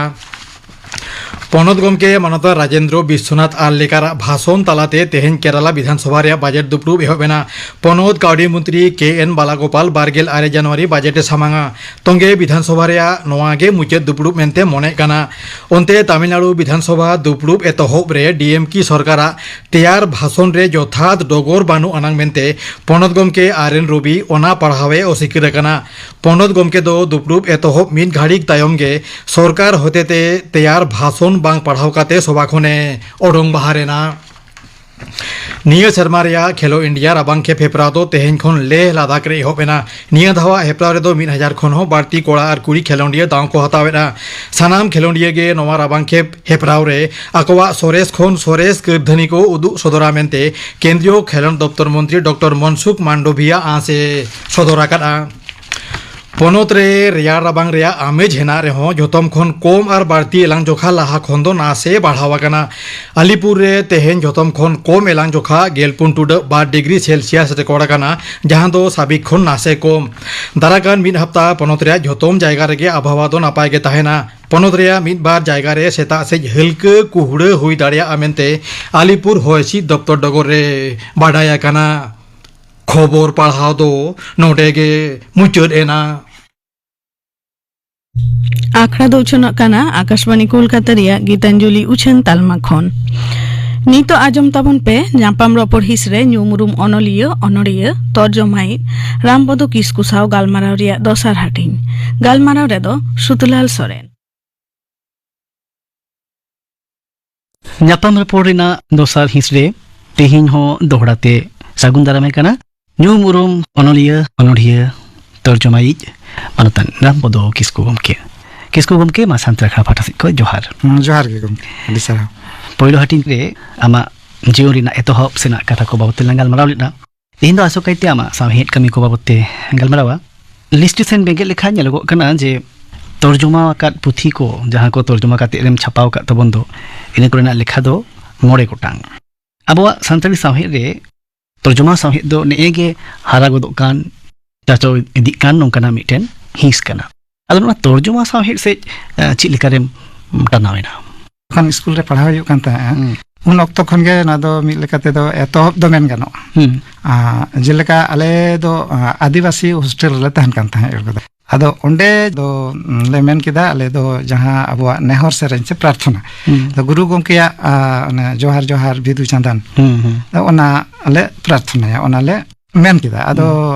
ᱯᱚᱱᱚᱛ ᱜᱚᱢᱠᱮ ᱢᱟᱱᱚᱛ ᱨᱟᱡᱮᱱᱫᱨᱚ ᱵᱤᱥᱥᱚᱱᱟᱛᱷ ᱟᱨ ᱞᱮᱠᱟᱨᱟᱜ ᱵᱷᱟᱥᱚᱱ ᱛᱟᱞᱟᱛᱮ ᱛᱮᱦᱮᱧ ᱠᱮᱨᱟᱞᱟ ᱵᱤᱫᱷᱟᱱ ᱥᱚᱵᱷᱟ ᱨᱮᱭᱟᱜ ᱵᱟᱡᱮᱴ ᱫᱩᱯᱲᱩᱵ ᱮᱦᱚᱵ ᱮᱱᱟ᱾ ᱯᱚᱱᱚᱛ ᱠᱟᱹᱣᱰᱤ ᱢᱚᱱᱛᱨᱤ ᱠᱮ ᱮᱱ ᱵᱟᱞᱟᱜᱳᱯᱟᱞ ᱵᱟᱨᱜᱮᱞ ᱟᱨᱮ ᱡᱟᱱᱩᱣᱟᱨᱤ ᱵᱟᱡᱮᱴ ᱮ ᱥᱟᱢᱟᱝᱟ᱾ ᱛᱚᱸᱜᱮ ᱵᱤᱫᱷᱟᱱ ᱥᱚᱵᱷᱟ ᱨᱮᱭᱟᱜ ᱱᱚᱣᱟ ᱜᱮ ᱢᱩᱪᱟᱹᱫ ᱫᱩᱯᱲᱩᱵ ᱢᱮᱱᱛᱮ ᱢᱚᱱᱮᱜ ᱠᱟᱱᱟ᱾ ᱚᱱᱛᱮ ᱛᱟᱢᱤᱞᱱᱟᱲᱩ ᱵᱤᱫᱷᱟᱱ ᱥᱚᱵᱷᱟ ᱫᱩᱯᱲᱩᱵ ᱮᱛᱚᱦᱚᱵ ᱨᱮ ᱰᱤ ᱮᱢ ᱠᱮ ᱥᱚᱨᱠᱟᱨᱟᱜ ᱛᱮᱭᱟᱨ ᱵᱷᱟᱥᱚᱱ ᱨᱮ ᱡᱚᱛᱷᱟᱛ ᱰᱚᱜᱚᱨ ᱵᱟᱹᱱᱩᱜ ᱟᱱᱟᱝ ᱢᱮᱱᱛᱮ ᱯᱚᱱᱚᱛ ᱜᱚᱢᱠᱮ ᱟᱨ ᱮᱱ ᱨᱚᱵᱤ ᱚᱱᱟ ᱯᱟᱲᱦᱟᱣ ᱮ ᱚᱥᱤᱠᱟᱹᱨ ᱟᱠᱟᱱᱟ᱾ ᱯᱚᱱᱚᱛ ᱜᱚᱢᱠᱮ ᱫᱚ ᱫᱩᱯᱲᱩᱵ ᱮᱛᱚᱦᱚᱵ ᱢᱤᱫ ᱜᱷᱟᱹᱲᱤᱠ ᱛᱟᱭᱚᱢ ᱜᱮ ᱥᱚᱨᱠᱟᱨ ᱦᱚᱛᱮᱛᱮ ᱛᱮᱭᱟᱨ ᱵᱷᱟᱥᱚᱱ ᱵᱟᱝ ᱯᱟᱲᱦᱟᱣ ᱠᱟᱛᱮ ᱥᱚᱵᱷᱟ ᱠᱷᱚᱱᱮ ᱚᱰᱚᱝ ᱵᱟᱦᱟᱨ ᱮᱱᱟ᱾ ᱱᱤᱭᱟᱹ ᱥᱮᱨᱢᱟ ᱨᱮᱭᱟᱜ ᱠᱷᱮᱞᱳ ᱤᱱᱰᱤᱭᱟ ᱨᱟᱵᱟᱝ ᱠᱷᱮᱯ ᱦᱮᱯᱨᱟᱣ ᱫᱚ ᱛᱮᱦᱮᱧ ᱠᱷᱚᱱ ᱞᱮᱦ ᱞᱟᱫᱟᱠᱷ ᱨᱮ ᱮᱦᱚᱵ ᱮᱱᱟ᱾ ᱱᱤᱭᱟᱹ ᱫᱷᱟᱣᱟᱜ ᱦᱮᱯᱨᱟᱣ ᱨᱮᱫᱚ ᱢᱤᱫ ᱦᱟᱡᱟᱨ ᱠᱷᱚᱱ ᱦᱚᱸ ᱵᱟᱹᱲᱛᱤ ᱠᱚᱲᱟ ᱟᱨ ᱠᱩᱲᱤ ᱠᱷᱮᱞᱳᱰᱤᱭᱟᱹ ᱫᱟᱣ ᱠᱚ ᱦᱟᱛᱟᱣᱮᱫᱼᱟ᱾ ᱥᱟᱱᱟᱢ ᱠᱷᱮᱞᱳᱰᱤᱭᱟᱹ ᱜᱮ ᱱᱚᱣᱟ ᱨᱟᱵᱟᱝ ᱠᱷᱮᱯ ᱦᱮᱯᱨᱟᱣ ᱨᱮ ᱟᱠᱚᱣᱟᱜ ᱥᱚᱨᱮᱥ ᱠᱷᱚᱱ ᱥᱚᱨᱮᱥ ᱠᱟᱹᱨᱫᱷᱟᱹᱱᱤ ᱠᱚ ᱩᱫᱩᱜ ᱥᱚᱫᱚᱨᱟ ᱢᱮᱱᱛᱮ ᱠᱮᱱᱫᱨᱤᱭᱚ ᱠᱷᱮᱞᱳᱰ ᱫᱚᱯᱛᱚᱨ ᱢᱚᱱᱛᱨᱤ ᱰᱚᱠᱴᱚᱨ ᱢᱚᱱᱥᱩᱠᱷ ᱢᱟᱱᱰᱚᱵᱷᱤᱭᱟ ᱟᱸᱥ ᱮ ᱥᱚᱫᱚᱨ ᱟᱠᱟᱫᱼᱟ᱾ ᱯᱚᱱᱚᱛ ᱨᱮ ᱨᱮᱭᱟᱲ ᱨᱟᱵᱟᱝ ᱨᱮᱭᱟᱜ ᱟᱢᱮᱡ ᱦᱮᱱᱟᱜ ᱨᱮᱦᱚᱸ, ᱡᱚᱛᱚᱢ ᱠᱷᱚᱱ ᱠᱚᱢ ᱟᱨ ᱵᱟᱹᱲᱛᱤ ᱮᱞᱟᱝ ᱡᱚᱠᱷᱟ ᱞᱟᱦᱟ ᱠᱷᱚᱱ ᱫᱚ ᱱᱟᱥᱮ ᱵᱟᱲᱦᱟᱣ ᱟᱠᱟᱱᱟ᱾ ᱟᱞᱤᱯᱩᱨ ᱨᱮ ᱛᱮᱦᱮᱧ ᱡᱚᱛᱚᱢ ᱠᱷᱚᱱ ᱠᱚᱢ ᱮᱞᱟᱝ ᱡᱚᱠᱷᱟ ᱜᱮᱞ ᱯᱩᱱ ᱴᱩᱰᱟᱹᱜ ᱵᱟᱨ ᱰᱤᱜᱽᱨᱤ ᱥᱮᱞᱥᱤᱭᱟᱥ ᱨᱮᱠᱚᱨᱰ ᱟᱠᱟᱱᱟ, ᱡᱟᱦᱟᱸ ᱫᱚ ᱥᱟᱵᱤᱠ ᱠᱷᱚᱱ ᱱᱟᱥᱮ ᱠᱚᱢ᱾ ᱫᱟᱨᱟᱠᱟᱱ ᱢᱤᱫ ᱦᱟᱯᱛᱟ ᱯᱚᱱᱚᱛ ᱨᱮᱭᱟᱜ ᱡᱚᱛᱚᱢ ᱡᱟᱭᱜᱟ ᱨᱮᱜᱮ ᱟᱵᱚᱦᱟᱣᱟ ᱫᱚ ᱱᱟᱯᱟᱭ ᱜᱮ ᱛᱟᱦᱮᱱᱟ᱾ ᱯᱚᱱᱚᱛ ᱨᱮᱭᱟᱜ ᱢᱤᱫ ᱵᱟᱨ ᱡᱟᱭᱜᱟ ᱨᱮ ᱥᱮᱛᱟᱜ ᱥᱮᱡ ᱦᱟᱹᱞᱠᱟᱹ ᱠᱩᱦᱲᱟᱹ ᱦᱩᱭ ᱫᱟᱲᱮᱭᱟᱜᱼᱟ ᱢᱮᱱᱛᱮ ᱟᱞᱤᱯᱩᱨ ᱦᱚᱭ ᱦᱤᱸᱥᱤᱫ ᱫᱚᱯᱛᱚᱨ ᱰᱚᱜᱚᱨ ᱨᱮ ᱵᱟᱰᱟᱭ ᱟᱠᱟᱱᱟ᱾ ᱠᱷᱚᱵᱚᱨ ᱯᱟᱲᱦᱟᱣ ᱫᱚ ᱱᱚᱰᱮ ᱜᱮ ᱢᱩᱪᱟᱹᱫ ᱮᱱᱟ᱾ ᱟᱠᱷᱲᱟ ᱫᱚ ᱩᱪᱷᱟᱹᱱᱚᱜ ᱠᱟᱱᱟ ᱟᱠᱟᱥᱵᱟᱬᱤ ᱠᱳᱞᱠᱟᱛᱟ ᱨᱮᱭᱟᱜ ᱜᱤᱛᱟᱧᱡᱚᱞᱤ ᱩᱪᱷᱟᱹᱱ ᱛᱟᱞᱢᱟ ᱠᱷᱚᱱ᱾ ᱱᱤᱛᱚᱜ ᱟᱸᱡᱚᱢ ᱛᱟᱵᱚᱱ ᱯᱮ ᱧᱟᱯᱟᱢ ᱨᱚᱯᱚᱲ ᱦᱤᱸᱥ ᱨᱮ ᱧᱩᱢ ᱩᱨᱩᱢ ᱚᱱᱚᱞᱤᱭᱟᱹ, ᱚᱱᱚᱲᱤᱭᱟᱹ, ᱛᱚᱨᱡᱚᱢᱟᱭᱤᱡ ᱨᱟᱢᱯᱚᱫᱚ ᱠᱤᱥᱠᱩ ᱥᱟᱶ ᱜᱟᱞᱢᱟᱨᱟᱣ ᱨᱮᱭᱟᱜ ᱫᱚᱥᱟᱨ ᱦᱟᱹᱴᱤᱧ᱾ ᱜᱟᱞᱢᱟᱨᱟᱣ ᱨᱮᱫᱚ ᱥᱩᱛᱩᱞᱟᱞ ᱥᱚᱨᱮᱱ᱾ ᱧᱟᱯᱟᱢ ᱨᱚᱯᱚᱲ ᱨᱮᱱᱟᱜ ᱫᱚᱥᱟᱨ ᱦᱤᱸᱥ ᱨᱮ ᱛᱮᱦᱮᱧ ᱦᱚᱸ ᱫᱚᱦᱲᱟ ᱛᱮ ᱥᱟᱹᱜᱩᱱ ᱫᱟᱨᱟᱢᱮ ᱠᱟᱱᱟ ᱧᱩᱢ ᱩᱨᱩᱢ ᱚᱱᱚᱞᱤᱭᱟᱹ, ᱚᱱᱚᱲᱦᱤᱭᱟᱹ, ᱛᱚᱨᱡᱚᱢᱟᱭᱤᱡ ᱢᱟᱱᱚᱛᱟᱱ ᱨᱟᱢᱯᱚᱫᱚ ᱠᱤᱥᱠᱩ ᱜᱚᱢᱠᱮ᱾ ᱠᱤᱥᱠᱩ ᱜᱚᱢᱠᱮ, ᱢᱟ ᱥᱟᱱᱛᱟᱲ ᱟᱠᱷᱲᱟ ᱯᱟᱦᱴᱟ ᱥᱮᱫ ᱠᱷᱚᱱ ᱡᱚᱦᱟᱨ᱾ ᱦᱩᱸ, ᱡᱚᱦᱟᱨ ᱜᱮ ᱜᱚᱢᱠᱮ, ᱟᱹᱰᱤ ᱥᱟᱨᱦᱟᱣ᱾ ᱯᱳᱭᱞᱳ ᱦᱟᱹᱴᱤᱧ ᱨᱮ ᱟᱢᱟᱜ ᱡᱤᱭᱚᱱ ᱨᱮᱱᱟᱜ ᱮᱛᱚᱦᱚᱵ ᱥᱮᱱᱟᱜ ᱠᱟᱛᱷᱟ ᱠᱚ ᱵᱟᱵᱚᱛ ᱛᱮᱞᱟᱝ ᱜᱟᱞᱢᱟᱨᱟᱣ ᱞᱮᱫᱟ᱾ ᱛᱮᱦᱮᱧ ᱫᱚ ᱟᱥᱚᱠᱟᱭᱛᱮ ᱟᱢᱟᱜ ᱥᱟᱶᱦᱮᱫ ᱠᱟᱹᱢᱤ ᱠᱚ ᱵᱟᱵᱚᱛ ᱛᱮ ᱜᱟᱞᱢᱟᱨᱟᱣᱟ᱾ ᱞᱤᱥᱴ ᱥᱮᱱ ᱵᱮᱸᱜᱮᱫ ᱞᱮᱠᱷᱟᱱ ᱧᱮᱞᱚᱜᱚᱜ ᱠᱟᱱᱟ ᱡᱮ ᱛᱚᱨᱡᱚᱢᱟ ᱟᱠᱟᱫ ᱯᱩᱛᱷᱤ ᱠᱚ, ᱡᱟᱦᱟᱸ ᱠᱚ ᱛᱚᱨᱡᱚᱢᱟ ᱠᱟᱛᱮ ᱮᱢ ᱪᱷᱟᱯᱟᱣ ᱟᱠᱟᱫ ᱛᱟᱵᱚᱱ ᱫᱚ, ᱤᱱᱟᱹ ᱠᱚᱨᱮᱱᱟᱜ ᱞᱮᱠᱷᱟ ᱫᱚ ᱢᱚᱬᱮ ᱜᱚᱴᱟᱝ᱾ ᱟᱵᱚᱣᱟᱜ ᱥᱟᱱᱛᱟᱲᱤ ᱥᱟᱶᱦᱮᱫ ᱨᱮ ᱛᱚᱨᱡᱚᱢᱟ ᱥᱟᱶᱦᱮᱫ ᱫᱚ ᱱᱮᱜᱼᱮ ᱜᱮ ᱦᱟᱨᱟ ᱜᱚᱫᱚᱜ ᱠᱟᱱ, ᱪᱟᱪᱚ ᱤᱫᱤᱜ ᱠᱟᱱ ᱱᱚᱝᱠᱟᱱᱟᱜ ᱢᱤᱫᱴᱮᱱ ᱦᱤᱸᱥ ᱠᱟᱱᱟ᱾ ᱟᱫᱚ ᱱᱚᱣᱟ ᱛᱚᱨᱡᱚᱢᱟ ᱥᱟᱶᱦᱮᱫ ᱥᱮᱫ, ᱮ, ᱪᱮᱫ ᱞᱮᱠᱟᱨᱮᱢ ᱴᱟᱱᱟᱣ ᱮᱱᱟ? ᱥᱠᱩᱞ ᱨᱮ ᱯᱟᱲᱦᱟᱣ ᱦᱩᱭᱩᱜ ᱠᱟᱱ ᱛᱟᱦᱮᱸᱜᱼᱟ, ᱦᱩᱸ᱾ ᱩᱱ ᱚᱠᱛᱚ ᱠᱷᱚᱱ ᱜᱮ ᱱᱚᱣᱟ ᱫᱚ ᱢᱤᱫ ᱞᱮᱠᱟ ᱛᱮᱫᱚ ᱮᱛᱚᱦᱚᱵ ᱫᱚ ᱢᱮᱱ ᱜᱟᱱᱚᱜᱼᱟ᱾ ᱦᱩᱸ᱾ ᱟᱨ ᱡᱮᱞᱮᱠᱟ ᱟᱞᱮ ᱫᱚ, ᱟ, ᱟᱹᱫᱤᱵᱟᱹᱥᱤ ᱦᱳᱥᱴᱮᱞ ᱨᱮᱞᱮ ᱛᱟᱦᱮᱱ ᱠᱟᱱ ᱛᱟᱦᱮᱸᱫ ᱮᱲ ᱠᱟᱛᱮ᱾ ᱟᱫᱚ ᱚᱸᱰᱮ ᱫᱚ, ᱩᱸ, ᱞᱮ ᱢᱮᱱ ᱠᱮᱫᱟ, ᱟᱞᱮ ᱫᱚ ᱡᱟᱦᱟᱸ ᱟᱵᱚᱣᱟᱜ ᱱᱮᱦᱚᱨ ᱥᱮᱨᱮᱧ ᱥᱮ ᱯᱨᱟᱨᱛᱷᱚᱱᱟ, ᱦᱩᱸ᱾ ᱟᱫᱚ ᱜᱩᱨᱩ ᱜᱚᱢᱠᱮᱭᱟᱜ, ᱟ, ᱚᱱᱮ ᱡᱚᱦᱟᱨ ᱡᱚᱦᱟᱨ ᱵᱤᱫᱩ ᱪᱟᱸᱫᱟᱱ, ᱦᱩᱸ, ᱦᱩᱸ᱾ ᱟᱫᱚ ᱚᱱᱟ ᱞᱮ ᱯᱨᱟᱨᱛᱷᱚᱱᱟᱭᱟ, ᱚᱱᱟ ᱞᱮ ᱢᱮᱱ ᱠᱮᱫᱟ᱾ ᱟᱫᱚ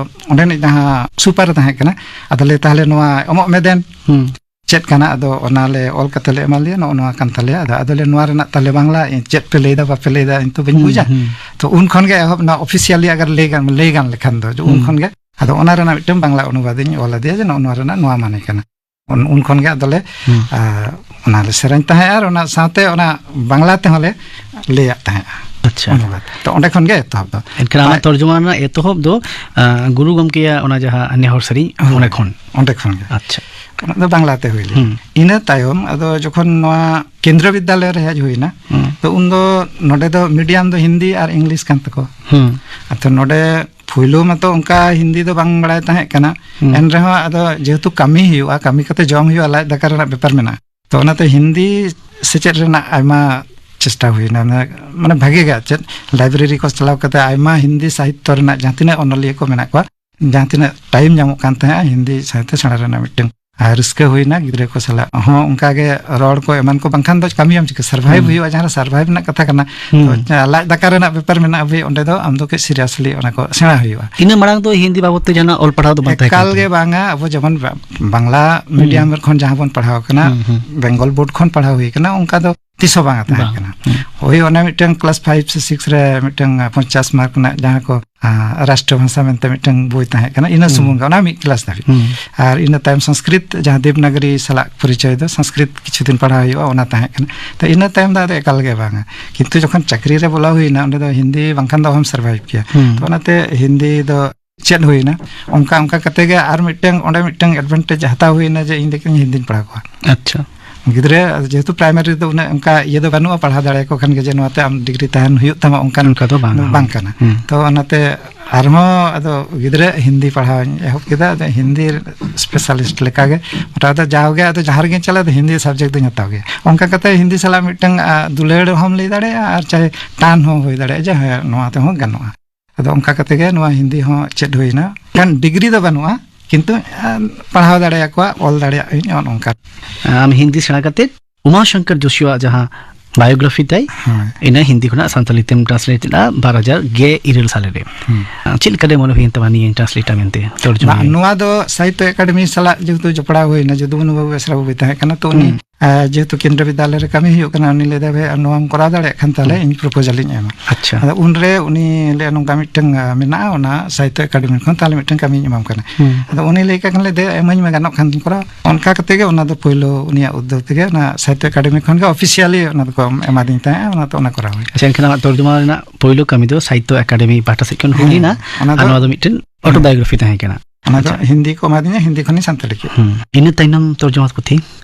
ᱦᱩᱸ᱾ ᱚᱸᱰᱮᱱᱤᱡ ᱡᱟᱦᱟᱸ ᱥᱩᱯᱟᱨ ᱮ ᱛᱟᱦᱮᱸ ᱠᱟᱱᱟ, ᱟᱫᱚ ᱞᱟᱹᱭ, "ᱛᱟᱦᱞᱮ ᱱᱚᱣᱟ ᱮᱢᱚᱜ ᱢᱮ ᱫᱮᱱ, ᱦᱩᱸ᱾ ᱪᱮᱫ ᱠᱟᱱᱟ?" ᱟᱫᱚ ᱚᱱᱟ ᱞᱮ ᱚᱞ ᱠᱟᱛᱮ ᱞᱮ ᱮᱢᱟ ᱞᱮᱭᱟ, "ᱱᱚᱜᱼᱚ ᱱᱚᱣᱟ ᱠᱟᱱ ᱛᱟᱞᱮᱭᱟ᱾" ᱟᱫᱚ, ᱟᱫᱚ ᱞᱮ, "ᱱᱚᱣᱟ ᱨᱮᱱᱟᱜ ᱛᱟᱦᱞᱮ ᱵᱟᱝᱞᱟ ᱪᱮᱫ ᱯᱮ ᱞᱟᱹᱭᱫᱟ, ᱵᱟᱯᱮ ᱞᱟᱹᱭᱫᱟ, ᱤᱧ ᱛᱚ ᱵᱟᱹᱧ ᱦᱩᱸ, ᱵᱩᱡᱟ᱾" ᱦᱩᱸ᱾ ᱛᱚ ᱩᱱ ᱠᱷᱚᱱ ᱜᱮ ᱮᱦᱚᱵ ᱱᱚᱣᱟ officially ᱟᱜᱟᱨ ᱞᱟᱹᱭ ᱜᱟᱱ, ᱞᱟᱹᱭ ᱜᱟᱱ ᱞᱮᱠᱷᱟᱱ ᱫᱚ, ᱩᱱ ᱦᱩᱸ᱾ ᱠᱷᱚᱱ ᱜᱮ ᱟᱫᱚ ᱚᱱᱟ ᱨᱮᱱᱟᱜ ᱢᱤᱫᱴᱟᱝ ᱵᱟᱝᱞᱟ ᱚᱱᱩᱵᱟᱫ ᱤᱧ ᱚᱞ ᱟᱫᱮᱭᱟ ᱡᱮ ᱱᱚᱜᱼᱚ ᱱᱚᱣᱟ ᱨᱮᱱᱟᱜ ᱱᱚᱣᱟ ᱢᱟᱱᱮ ᱠᱟᱱᱟ᱾ ᱩᱱ, ᱩᱱ ᱠᱷᱚᱱ ᱜᱮ ᱟᱫᱚ ᱞᱮ, ᱦᱩᱸ᱾ ᱟ, ᱚᱱᱟ ᱞᱮ ᱥᱮᱨᱮᱧ ᱛᱟᱦᱮᱸᱜᱼᱟ ᱟᱨ ᱚᱱᱟ ᱥᱟᱶᱛᱮ ᱚᱱᱟ ᱵᱟᱝᱞᱟ ᱛᱮᱦᱚᱸ ᱞᱮ ᱞᱟᱹᱭᱟᱜ ᱛᱟᱦᱮᱸᱜᱼᱟ᱾ ᱟᱪᱪᱷᱟ᱾ ᱚᱱᱩᱵᱟᱫ᱾ ᱛᱚ ᱚᱸᱰᱮ ᱠᱷᱚᱱ ᱜᱮ ᱮᱛᱚᱦᱚᱵ ᱫᱚ᱾ ᱮᱱᱠᱷᱟᱱ ᱟᱢᱟᱜ ᱟᱨ ᱛᱚᱨᱡᱚᱢᱟ ᱨᱮᱱᱟᱜ ᱮᱛᱚᱦᱚᱵ ᱫᱚ, ᱟ, ᱜᱩᱨᱩ ᱜᱚᱢᱠᱮᱭᱟᱜ ᱚᱱᱟ ᱡᱟᱦᱟᱸ ᱱᱮᱦᱚᱨ ᱥᱮᱨᱮᱧ, ᱦᱳᱭ, ᱚᱸᱰᱮ ᱠᱷᱚᱱ? ᱚᱸᱰᱮ ᱠᱷᱚᱱ ᱜᱮ᱾ ᱟᱪᱪᱷᱟ᱾ ᱚᱱᱟ ᱫᱚ ᱵᱟᱝᱞᱟ ᱛᱮ ᱦᱩᱭ ᱞᱮᱱᱟ᱾ ᱦᱩᱸ᱾ ᱤᱱᱟᱹ ᱛᱟᱭᱚᱢ ᱟᱫᱚ ᱡᱚᱠᱷᱚᱱ ᱱᱚᱣᱟ ᱠᱮᱱᱫᱨᱚ ᱵᱤᱫᱽᱫᱟᱞᱚᱭ ᱨᱮ ᱦᱮᱡ ᱦᱩᱭᱱᱟ, ᱦᱩᱸ᱾ ᱛᱚ ᱩᱱᱫᱚ ᱱᱚᱰᱮ ᱫᱚ medium ᱫᱚ ᱦᱤᱱᱫᱤ ᱟᱨ English ᱠᱟᱱ ᱛᱟᱠᱚᱣᱟ᱾ ᱦᱩᱸ᱾ ᱟᱫᱚ ᱱᱚᱰᱮ ᱯᱩᱭᱞᱩ ᱢᱟᱛᱚ ᱚᱱᱠᱟ ᱦᱤᱱᱫᱤ ᱫᱚ ᱵᱟᱝ ᱵᱟᱲᱟᱭ ᱛᱟᱦᱮᱸ ᱠᱟᱱᱟ᱾ ᱦᱩᱸ᱾ ᱮᱱ ᱨᱮᱦᱚᱸ ᱟᱫᱚ ᱡᱮᱦᱮᱛᱩ ᱠᱟᱹᱢᱤ ᱦᱩᱭᱩᱜᱼᱟ, ᱠᱟᱹᱢᱤ ᱠᱟᱛᱮ ᱡᱚᱢ ᱦᱩᱭᱩᱜᱼᱟ, ᱞᱟᱡ ᱫᱟᱠᱟ ᱨᱮᱱᱟᱜ ᱵᱮᱯᱟᱨ ᱢᱮᱱᱟᱜᱼᱟ᱾ ᱛᱚ ᱚᱱᱟᱛᱮ ᱦᱤᱱᱫᱤ ᱥᱮᱪᱮᱫ ᱨᱮᱱᱟᱜ ᱟᱭᱢᱟ ᱪᱮᱥᱴᱟ ᱦᱩᱭᱱᱟ᱾ ᱢᱟᱱᱮ, ᱢᱟᱱᱮ ᱵᱷᱟᱜᱮ ᱜᱮ ᱟᱨ ᱪᱮᱫ, library ᱠᱚ ᱪᱟᱞᱟᱣ ᱠᱟᱛᱮ ᱟᱭᱢᱟ ᱦᱤᱱᱫᱤ ᱥᱟᱦᱤᱛᱛᱚ ᱨᱮᱱᱟᱜ ᱡᱟᱦᱟᱸ ᱛᱤᱱᱟᱹᱜ ᱚᱱᱚᱞᱤᱭᱟᱹ ᱠᱚ ᱢᱮᱱᱟᱜ ᱠᱚᱣᱟ, ᱡᱟᱦᱟᱸ ᱛᱤᱱᱟᱹᱜ time ᱧᱟᱢᱚᱜ ᱠᱟᱱ ᱛᱟᱦᱮᱸᱜᱼᱟ, ᱦᱤᱱᱫᱤ ᱥᱟᱶᱛᱮ ᱥᱮᱬᱟ ᱨᱮᱱᱟᱜ ᱢᱤᱫᱴᱟᱝ, ᱟᱨ ᱨᱟᱹᱥᱠᱟᱹ ᱦᱩᱭᱱᱟ᱾ ᱜᱤᱫᱽᱨᱟᱹ ᱠᱚ ᱥᱟᱞᱟᱜ ᱦᱚᱸ ᱚᱱᱠᱟ ᱜᱮ ᱨᱚᱲ ᱠᱚ ᱮᱢᱟᱱ ᱠᱚ, ᱵᱟᱝᱠᱷᱟᱱ ᱫᱚ ᱠᱟᱹᱢᱤᱭᱟᱢ ᱪᱤᱠᱟᱹ? survive ᱦᱩᱸ᱾ ᱦᱩᱭᱩᱜᱼᱟ, ᱡᱟᱦᱟᱸ ᱨᱮ survive ᱨᱮᱱᱟᱜ ᱠᱟᱛᱷᱟ ᱠᱟᱱᱟ᱾ ᱦᱩᱸ᱾ ᱛᱚ, ᱞᱟᱡ ᱫᱟᱠᱟ ᱨᱮᱱᱟᱜ ᱵᱮᱯᱟᱨ ᱢᱮᱱᱟᱜᱼᱟ ᱵᱷᱟᱹᱭ, ᱚᱸᱰᱮ ᱫᱚ ᱟᱢ ᱫᱚ ᱠᱟᱹᱡ seriously ᱚᱱᱟ ᱠᱚ ᱥᱮᱬᱟ ᱦᱩᱭᱩᱜᱼᱟ᱾ ᱤᱱᱟᱹ ᱢᱟᱲᱟᱝ ᱫᱚ ᱦᱤᱱᱫᱤ ᱵᱟᱵᱚᱫ ᱛᱮ ᱡᱟᱦᱟᱱᱟᱜ ᱚᱞ ᱯᱟᱲᱦᱟᱣ ᱫᱚ ᱵᱟᱝ ᱛᱟᱦᱮᱸ ᱠᱟᱱ ᱮᱠᱟᱞ ᱜᱮ ᱛᱟᱢᱟ? ᱵᱟᱝᱟ᱾ ᱟᱵᱚ ᱡᱮᱢᱚᱱ ᱵᱟ-, ᱵᱟᱝᱞᱟ ᱦᱩᱸ᱾ medium ᱠᱷᱚᱱ ᱡᱟᱦᱟᱸ ᱵᱚᱱ ᱯᱟᱲᱦᱟᱣ ᱠᱟᱱᱟ, ᱦᱩᱸ, ᱦᱩᱸ᱾ Bengal board ᱠᱷᱚᱱ ᱯᱟᱲᱦᱟᱣ ᱦᱩᱭ ᱠᱟᱱᱟ, ᱚᱱᱠᱟ ᱫᱚ ᱛᱤᱥ ᱦᱚᱸ ᱵᱟᱝ ᱛᱟᱦᱮᱸ ᱵᱟᱝ᱾ ᱠᱟᱱᱟ᱾ ᱦᱩᱸ᱾ ᱦᱳᱭ, ᱚᱱᱮ ᱢᱤᱫᱴᱟᱝ class five ᱥᱮ six ᱨᱮ ᱢᱤᱫᱴᱟᱝ ᱯᱚᱧᱪᱟᱥ mark ᱨᱮᱱᱟᱜ ᱡᱟᱦᱟᱸ ᱠᱚ, ᱟ, ᱨᱟᱥᱴᱨᱚ ᱵᱷᱟᱥᱟ ᱢᱮᱱᱛᱮ ᱢᱤᱫᱴᱟᱝ ᱵᱳᱭ ᱛᱟᱦᱮᱸ ᱠᱟᱱᱟ, ᱤᱱᱟᱹ ᱦᱩᱸ᱾ ᱥᱩᱢᱩᱝ ᱜᱮ, ᱚᱱᱟ ᱢᱤᱫ class ᱫᱷᱟᱹᱵᱤᱡ᱾ ᱦᱩᱸ᱾ ᱟᱨ ᱤᱱᱟᱹ ᱛᱟᱭᱚᱢ ᱥᱚᱝᱥᱠᱨᱤᱛ, ᱡᱟᱦᱟᱸ ᱫᱮᱵᱽᱱᱟᱜᱚᱨᱤ ᱥᱟᱞᱟᱜ ᱯᱚᱨᱤᱪᱚᱭ ᱫᱚ, ᱥᱚᱝᱥᱠᱨᱤᱛ ᱠᱤᱪᱷᱩ ᱫᱤᱱ ᱯᱟᱲᱦᱟᱣ ᱦᱩᱭᱩᱜᱼᱟ, ᱚᱱᱟ ᱛᱟᱦᱮᱸ ᱠᱟᱱᱟ᱾ ᱛᱚ ᱤᱱᱟᱹ ᱛᱟᱭᱚᱢ ᱫᱚ ᱟᱫᱚ ᱮᱠᱟᱞ ᱜᱮ ᱵᱟᱝᱟ᱾ ᱠᱤᱱᱛᱩ ᱡᱚᱠᱷᱚᱱ ᱪᱟᱹᱠᱨᱤ ᱨᱮ ᱵᱚᱞᱚ ᱦᱩᱭᱱᱟ, ᱚᱸᱰᱮ ᱫᱚ ᱦᱤᱱᱫᱤ ᱵᱟᱝᱠᱷᱟᱱ ᱫᱚ ᱚᱦᱚᱢ survive ᱠᱮᱭᱟ᱾ ᱦᱩᱸ᱾ ᱛᱚ ᱚᱱᱟᱛᱮ ᱦᱤᱱᱫᱤ ᱫᱚ ᱪᱮᱫ ᱦᱩᱭᱱᱟ, ᱚᱱᱠᱟ ᱚᱱᱠᱟ ᱠᱟᱛᱮ ᱜᱮ ᱟᱨ ᱢᱤᱫᱴᱟᱝ, ᱚᱸᱰᱮ ᱢᱤᱫᱴᱟᱝ advantage ᱦᱟᱛᱟᱣ ᱦᱩᱭᱱᱟ ᱡᱮ ᱤᱧ ᱫᱚ ᱦᱤᱱᱫᱤᱧ ᱯᱟᱲᱦᱟᱣ ᱠᱚᱣᱟ᱾ ᱟᱪᱪᱷᱟ᱾ ᱜᱤᱫᱽᱨᱟᱹ ᱡᱮᱦᱮᱛᱩ primary ᱨᱮᱫᱚ ᱩᱱᱟᱹᱜ ᱚᱱᱠᱟ ᱤᱭᱟᱹ ᱫᱚ ᱵᱟᱹᱱᱩᱜᱼᱟ, ᱯᱟᱲᱦᱟᱣ ᱫᱟᱲᱮᱭᱟᱠᱚ ᱠᱷᱟᱱ ᱜᱮ ᱡᱮ ᱱᱚᱣᱟᱛᱮ ᱟᱢ degree ᱛᱟᱦᱮᱱ ᱦᱩᱭᱩᱜ ᱛᱟᱢᱟ, ᱚᱱᱠᱟᱱ ᱚᱱᱠᱟ ᱫᱚ ᱵᱟᱝ᱾ ᱵᱟᱝ ᱠᱟᱱᱟ᱾ ᱦᱩᱸ᱾ ᱛᱚ ᱚᱱᱟᱛᱮ ᱟᱨᱦᱚᱸ ᱟᱫᱚ ᱜᱤᱫᱽᱨᱟᱹ ᱦᱤᱱᱫᱤ ᱯᱟᱲᱦᱟᱣ ᱤᱧ ᱮᱦᱚᱵ ᱠᱮᱫᱟ᱾ ᱟᱫᱚ ᱦᱤᱱᱫᱤ specialist ᱞᱮᱠᱟᱜᱮ ᱢᱚᱴᱟᱢᱩᱴᱤ ᱡᱟᱣᱜᱮ ᱟᱫᱚ ᱡᱟᱦᱟᱸ ᱨᱮᱜᱮᱧ ᱪᱟᱞᱟᱜ, ᱟᱫᱚ ᱦᱤᱱᱫᱤ subject ᱫᱚᱧ ᱦᱟᱛᱟᱣ ᱜᱮᱭᱟ᱾ ᱚᱱᱠᱟ ᱠᱟᱛᱮ ᱦᱤᱱᱫᱤ ᱥᱟᱞᱟᱜ ᱢᱤᱫᱴᱟᱝ ᱟ, ᱫᱩᱞᱟᱹᱲ ᱦᱚᱸᱢ ᱞᱟᱹᱭ ᱫᱟᱲᱮᱭᱟᱜᱼᱟ, ᱟᱨ ᱪᱟᱦᱮ ᱴᱟᱱ ᱦᱚᱸ ᱦᱩᱭ ᱫᱟᱲᱮᱭᱟᱜᱼᱟ ᱡᱮ ᱦᱮᱸ, ᱱᱚᱣᱟ ᱛᱮᱦᱚᱸ ᱜᱟᱱᱚᱜᱼᱟ᱾ ᱟᱫᱚ ᱚᱱᱠᱟ ᱠᱟᱛᱮ ᱜᱮ ᱱᱚᱣᱟ ᱦᱤᱱᱫᱤ ᱦᱚᱸ ᱪᱮᱫ ᱦᱩᱭᱱᱟ᱾ ᱠᱷᱟᱱ ᱰᱤᱜᱽᱨᱤ ᱫᱚ ᱵᱟᱹᱱᱩᱜᱼᱟ, ᱠᱤᱱᱛᱩ ᱟ, ᱯᱟᱲᱦᱟᱣ ᱫᱟᱲᱮᱭᱟᱠᱚᱣᱟ, ᱚᱞ ᱫᱟᱲᱮᱭᱟᱜ ᱟᱹᱧ, ᱱᱚᱜᱼᱚ ᱱᱚᱝᱠᱟ᱾ ᱟᱢ ᱦᱤᱱᱫᱤ ᱥᱮᱬᱟ ᱠᱟᱛᱮ ᱩᱢᱟ ᱥᱚᱝᱠᱚᱨ ᱡᱳᱥᱤᱭᱟᱜ ᱡᱟᱦᱟᱸ biography ᱛᱟᱭ, ᱦᱳᱭ᱾ ᱤᱱᱟᱹ ᱦᱤᱱᱫᱤ ᱠᱷᱚᱱᱟᱜ ᱥᱟᱱᱛᱟᱲᱤ ᱛᱮᱢ translate ᱞᱮᱫᱟ ᱵᱟᱨ ᱦᱟᱡᱟᱨ ᱜᱮᱞ ᱤᱨᱟᱹᱞ ᱥᱟᱞᱮ ᱨᱮ᱾ ᱦᱩᱸ᱾ ᱟᱸ, ᱪᱮᱫ ᱞᱮᱠᱟᱨᱮ ᱢᱚᱱᱮ ᱦᱩᱭᱮᱱ ᱛᱟᱢᱟ ᱱᱤᱭᱟᱹ translate ᱟᱢ ᱢᱮᱱᱛᱮ, ᱛᱚᱨᱡᱚᱢᱟ? ᱵᱟᱝ, ᱱᱚᱣᱟ ᱫᱚ ᱥᱟᱦᱤᱛᱛᱚ ᱮᱠᱟᱰᱮᱢᱤ ᱥᱟᱞᱟᱜ ᱡᱮᱦᱮᱛᱩ ᱡᱚᱯᱲᱟᱣ ᱦᱩᱭᱱᱟ, ᱡᱚᱫᱩᱢᱚᱱᱩ ᱵᱟᱵᱩ ᱵᱮᱥᱨᱟ ᱵᱟᱵᱩᱭ ᱛᱟᱦᱮᱸ ᱠᱟᱱᱟ, ᱛᱚ ᱩᱱᱤ, ᱦᱩᱸ᱾ ᱟᱸ, ᱡᱮᱦᱮᱛᱩ ᱠᱮᱱᱫᱨᱚ ᱵᱤᱫᱽᱫᱟᱞᱚᱭ ᱨᱮ ᱠᱟᱹᱢᱤ ᱦᱩᱭᱩᱜ ᱠᱟᱱᱟ, ᱩᱱᱤ ᱞᱟᱹᱭ ᱫᱟᱭ, "ᱵᱷᱟᱭ, ᱟᱢ ᱱᱚᱣᱟᱢ ᱠᱚᱨᱟᱣ ᱫᱟᱲᱮᱭᱟᱜ ᱠᱷᱟᱱ ᱛᱟᱦᱞᱮ ᱦᱩᱸ᱾ ᱤᱧ proposal ᱤᱧ ᱮᱢᱟ᱾" ᱟᱪᱪᱷᱟ᱾ ᱟᱫᱚ ᱩᱱᱨᱮ ᱩᱱᱤ ᱞᱟᱹᱭᱟ, "ᱱᱚᱝᱠᱟ ᱢᱤᱫᱴᱟᱝ, ᱟᱸ, ᱢᱮᱱᱟᱜᱼᱟ, ᱚᱱᱟ ᱥᱟᱦᱤᱛᱛᱚ ᱮᱠᱟᱰᱮᱢᱤ ᱠᱷᱚᱱ ᱛᱟᱦᱞᱮ ᱢᱤᱫᱴᱟᱝ ᱠᱟᱹᱢᱤᱧ ᱮᱢᱟᱢ ᱠᱟᱱᱟ᱾" ᱦᱩᱸ᱾ ᱟᱫᱚ ᱩᱱᱤ ᱞᱟᱹᱭ ᱠᱟᱜ ᱠᱷᱟᱱ, ᱞᱟᱹᱭ ᱫᱟᱭ, "ᱮᱢᱟᱹᱧ ᱢᱮ, ᱜᱟᱱᱚᱜ ᱠᱷᱟᱱ ᱫᱚᱧ ᱠᱚᱨᱟᱣᱟ᱾" ᱚᱱᱠᱟ ᱠᱟᱛᱮ ᱜᱮ ᱚᱱᱟ ᱫᱚ ᱯᱳᱭᱞᱳ ᱩᱱᱤᱭᱟᱜ ᱩᱫᱽᱫᱳᱜᱽ ᱛᱮᱜᱮ ᱚᱱᱟ ᱥᱟᱦᱤᱛᱛᱚ ᱮᱠᱟᱰᱮᱢᱤ ᱠᱷᱚᱱ ᱜᱮ officially ᱚᱱᱟ ᱫᱚᱠᱚ ᱮᱢᱟᱫᱤᱧ ᱛᱟᱦᱮᱸᱜᱼᱟ, ᱚᱱᱟ ᱛᱚ ᱚᱱᱟ ᱠᱚᱨᱟᱣ ᱦᱩᱭ᱾ ᱟᱪᱪᱷᱟ, ᱮᱱᱠᱷᱟᱱ ᱟᱢᱟᱜ ᱛᱚᱨᱡᱚᱢᱟ ᱨᱮᱱᱟᱜ ᱯᱳᱭᱞᱳ ᱠᱟᱹᱢᱤ ᱫᱚ ᱥᱟᱦᱤᱛᱛᱚ ᱮᱠᱟᱰᱮᱢᱤ ᱯᱟᱦᱴᱟ ᱥᱮᱫ ᱠᱷᱚᱱ ᱦᱩᱭ ᱦᱮᱸ, ᱞᱮᱱᱟ᱾ ᱚᱱᱟ ᱟᱨ ᱫᱚ ᱱᱚᱣᱟ ᱫᱚ ᱢᱤᱫᱴᱮᱱ autobiography ᱛᱟᱦᱮᱸ ᱠᱟᱱᱟ᱾ ᱚᱱᱟ ᱫᱚ ᱟᱪᱪᱷᱟ᱾ ᱦᱤᱱᱫᱤ ᱠᱚ ᱮᱢᱟᱫᱤᱧᱟ, ᱦᱤᱱᱫᱤ ᱠᱷᱚᱱᱤᱧ ᱥᱟᱱᱛᱟᱲᱤ ᱠᱮᱫᱟ᱾ ᱦᱩᱸ᱾ ᱤᱱᱟᱹ ᱛᱟᱭᱱᱚᱢ ᱛᱚᱨᱡᱚᱢᱟ ᱯᱩᱛᱷᱤ?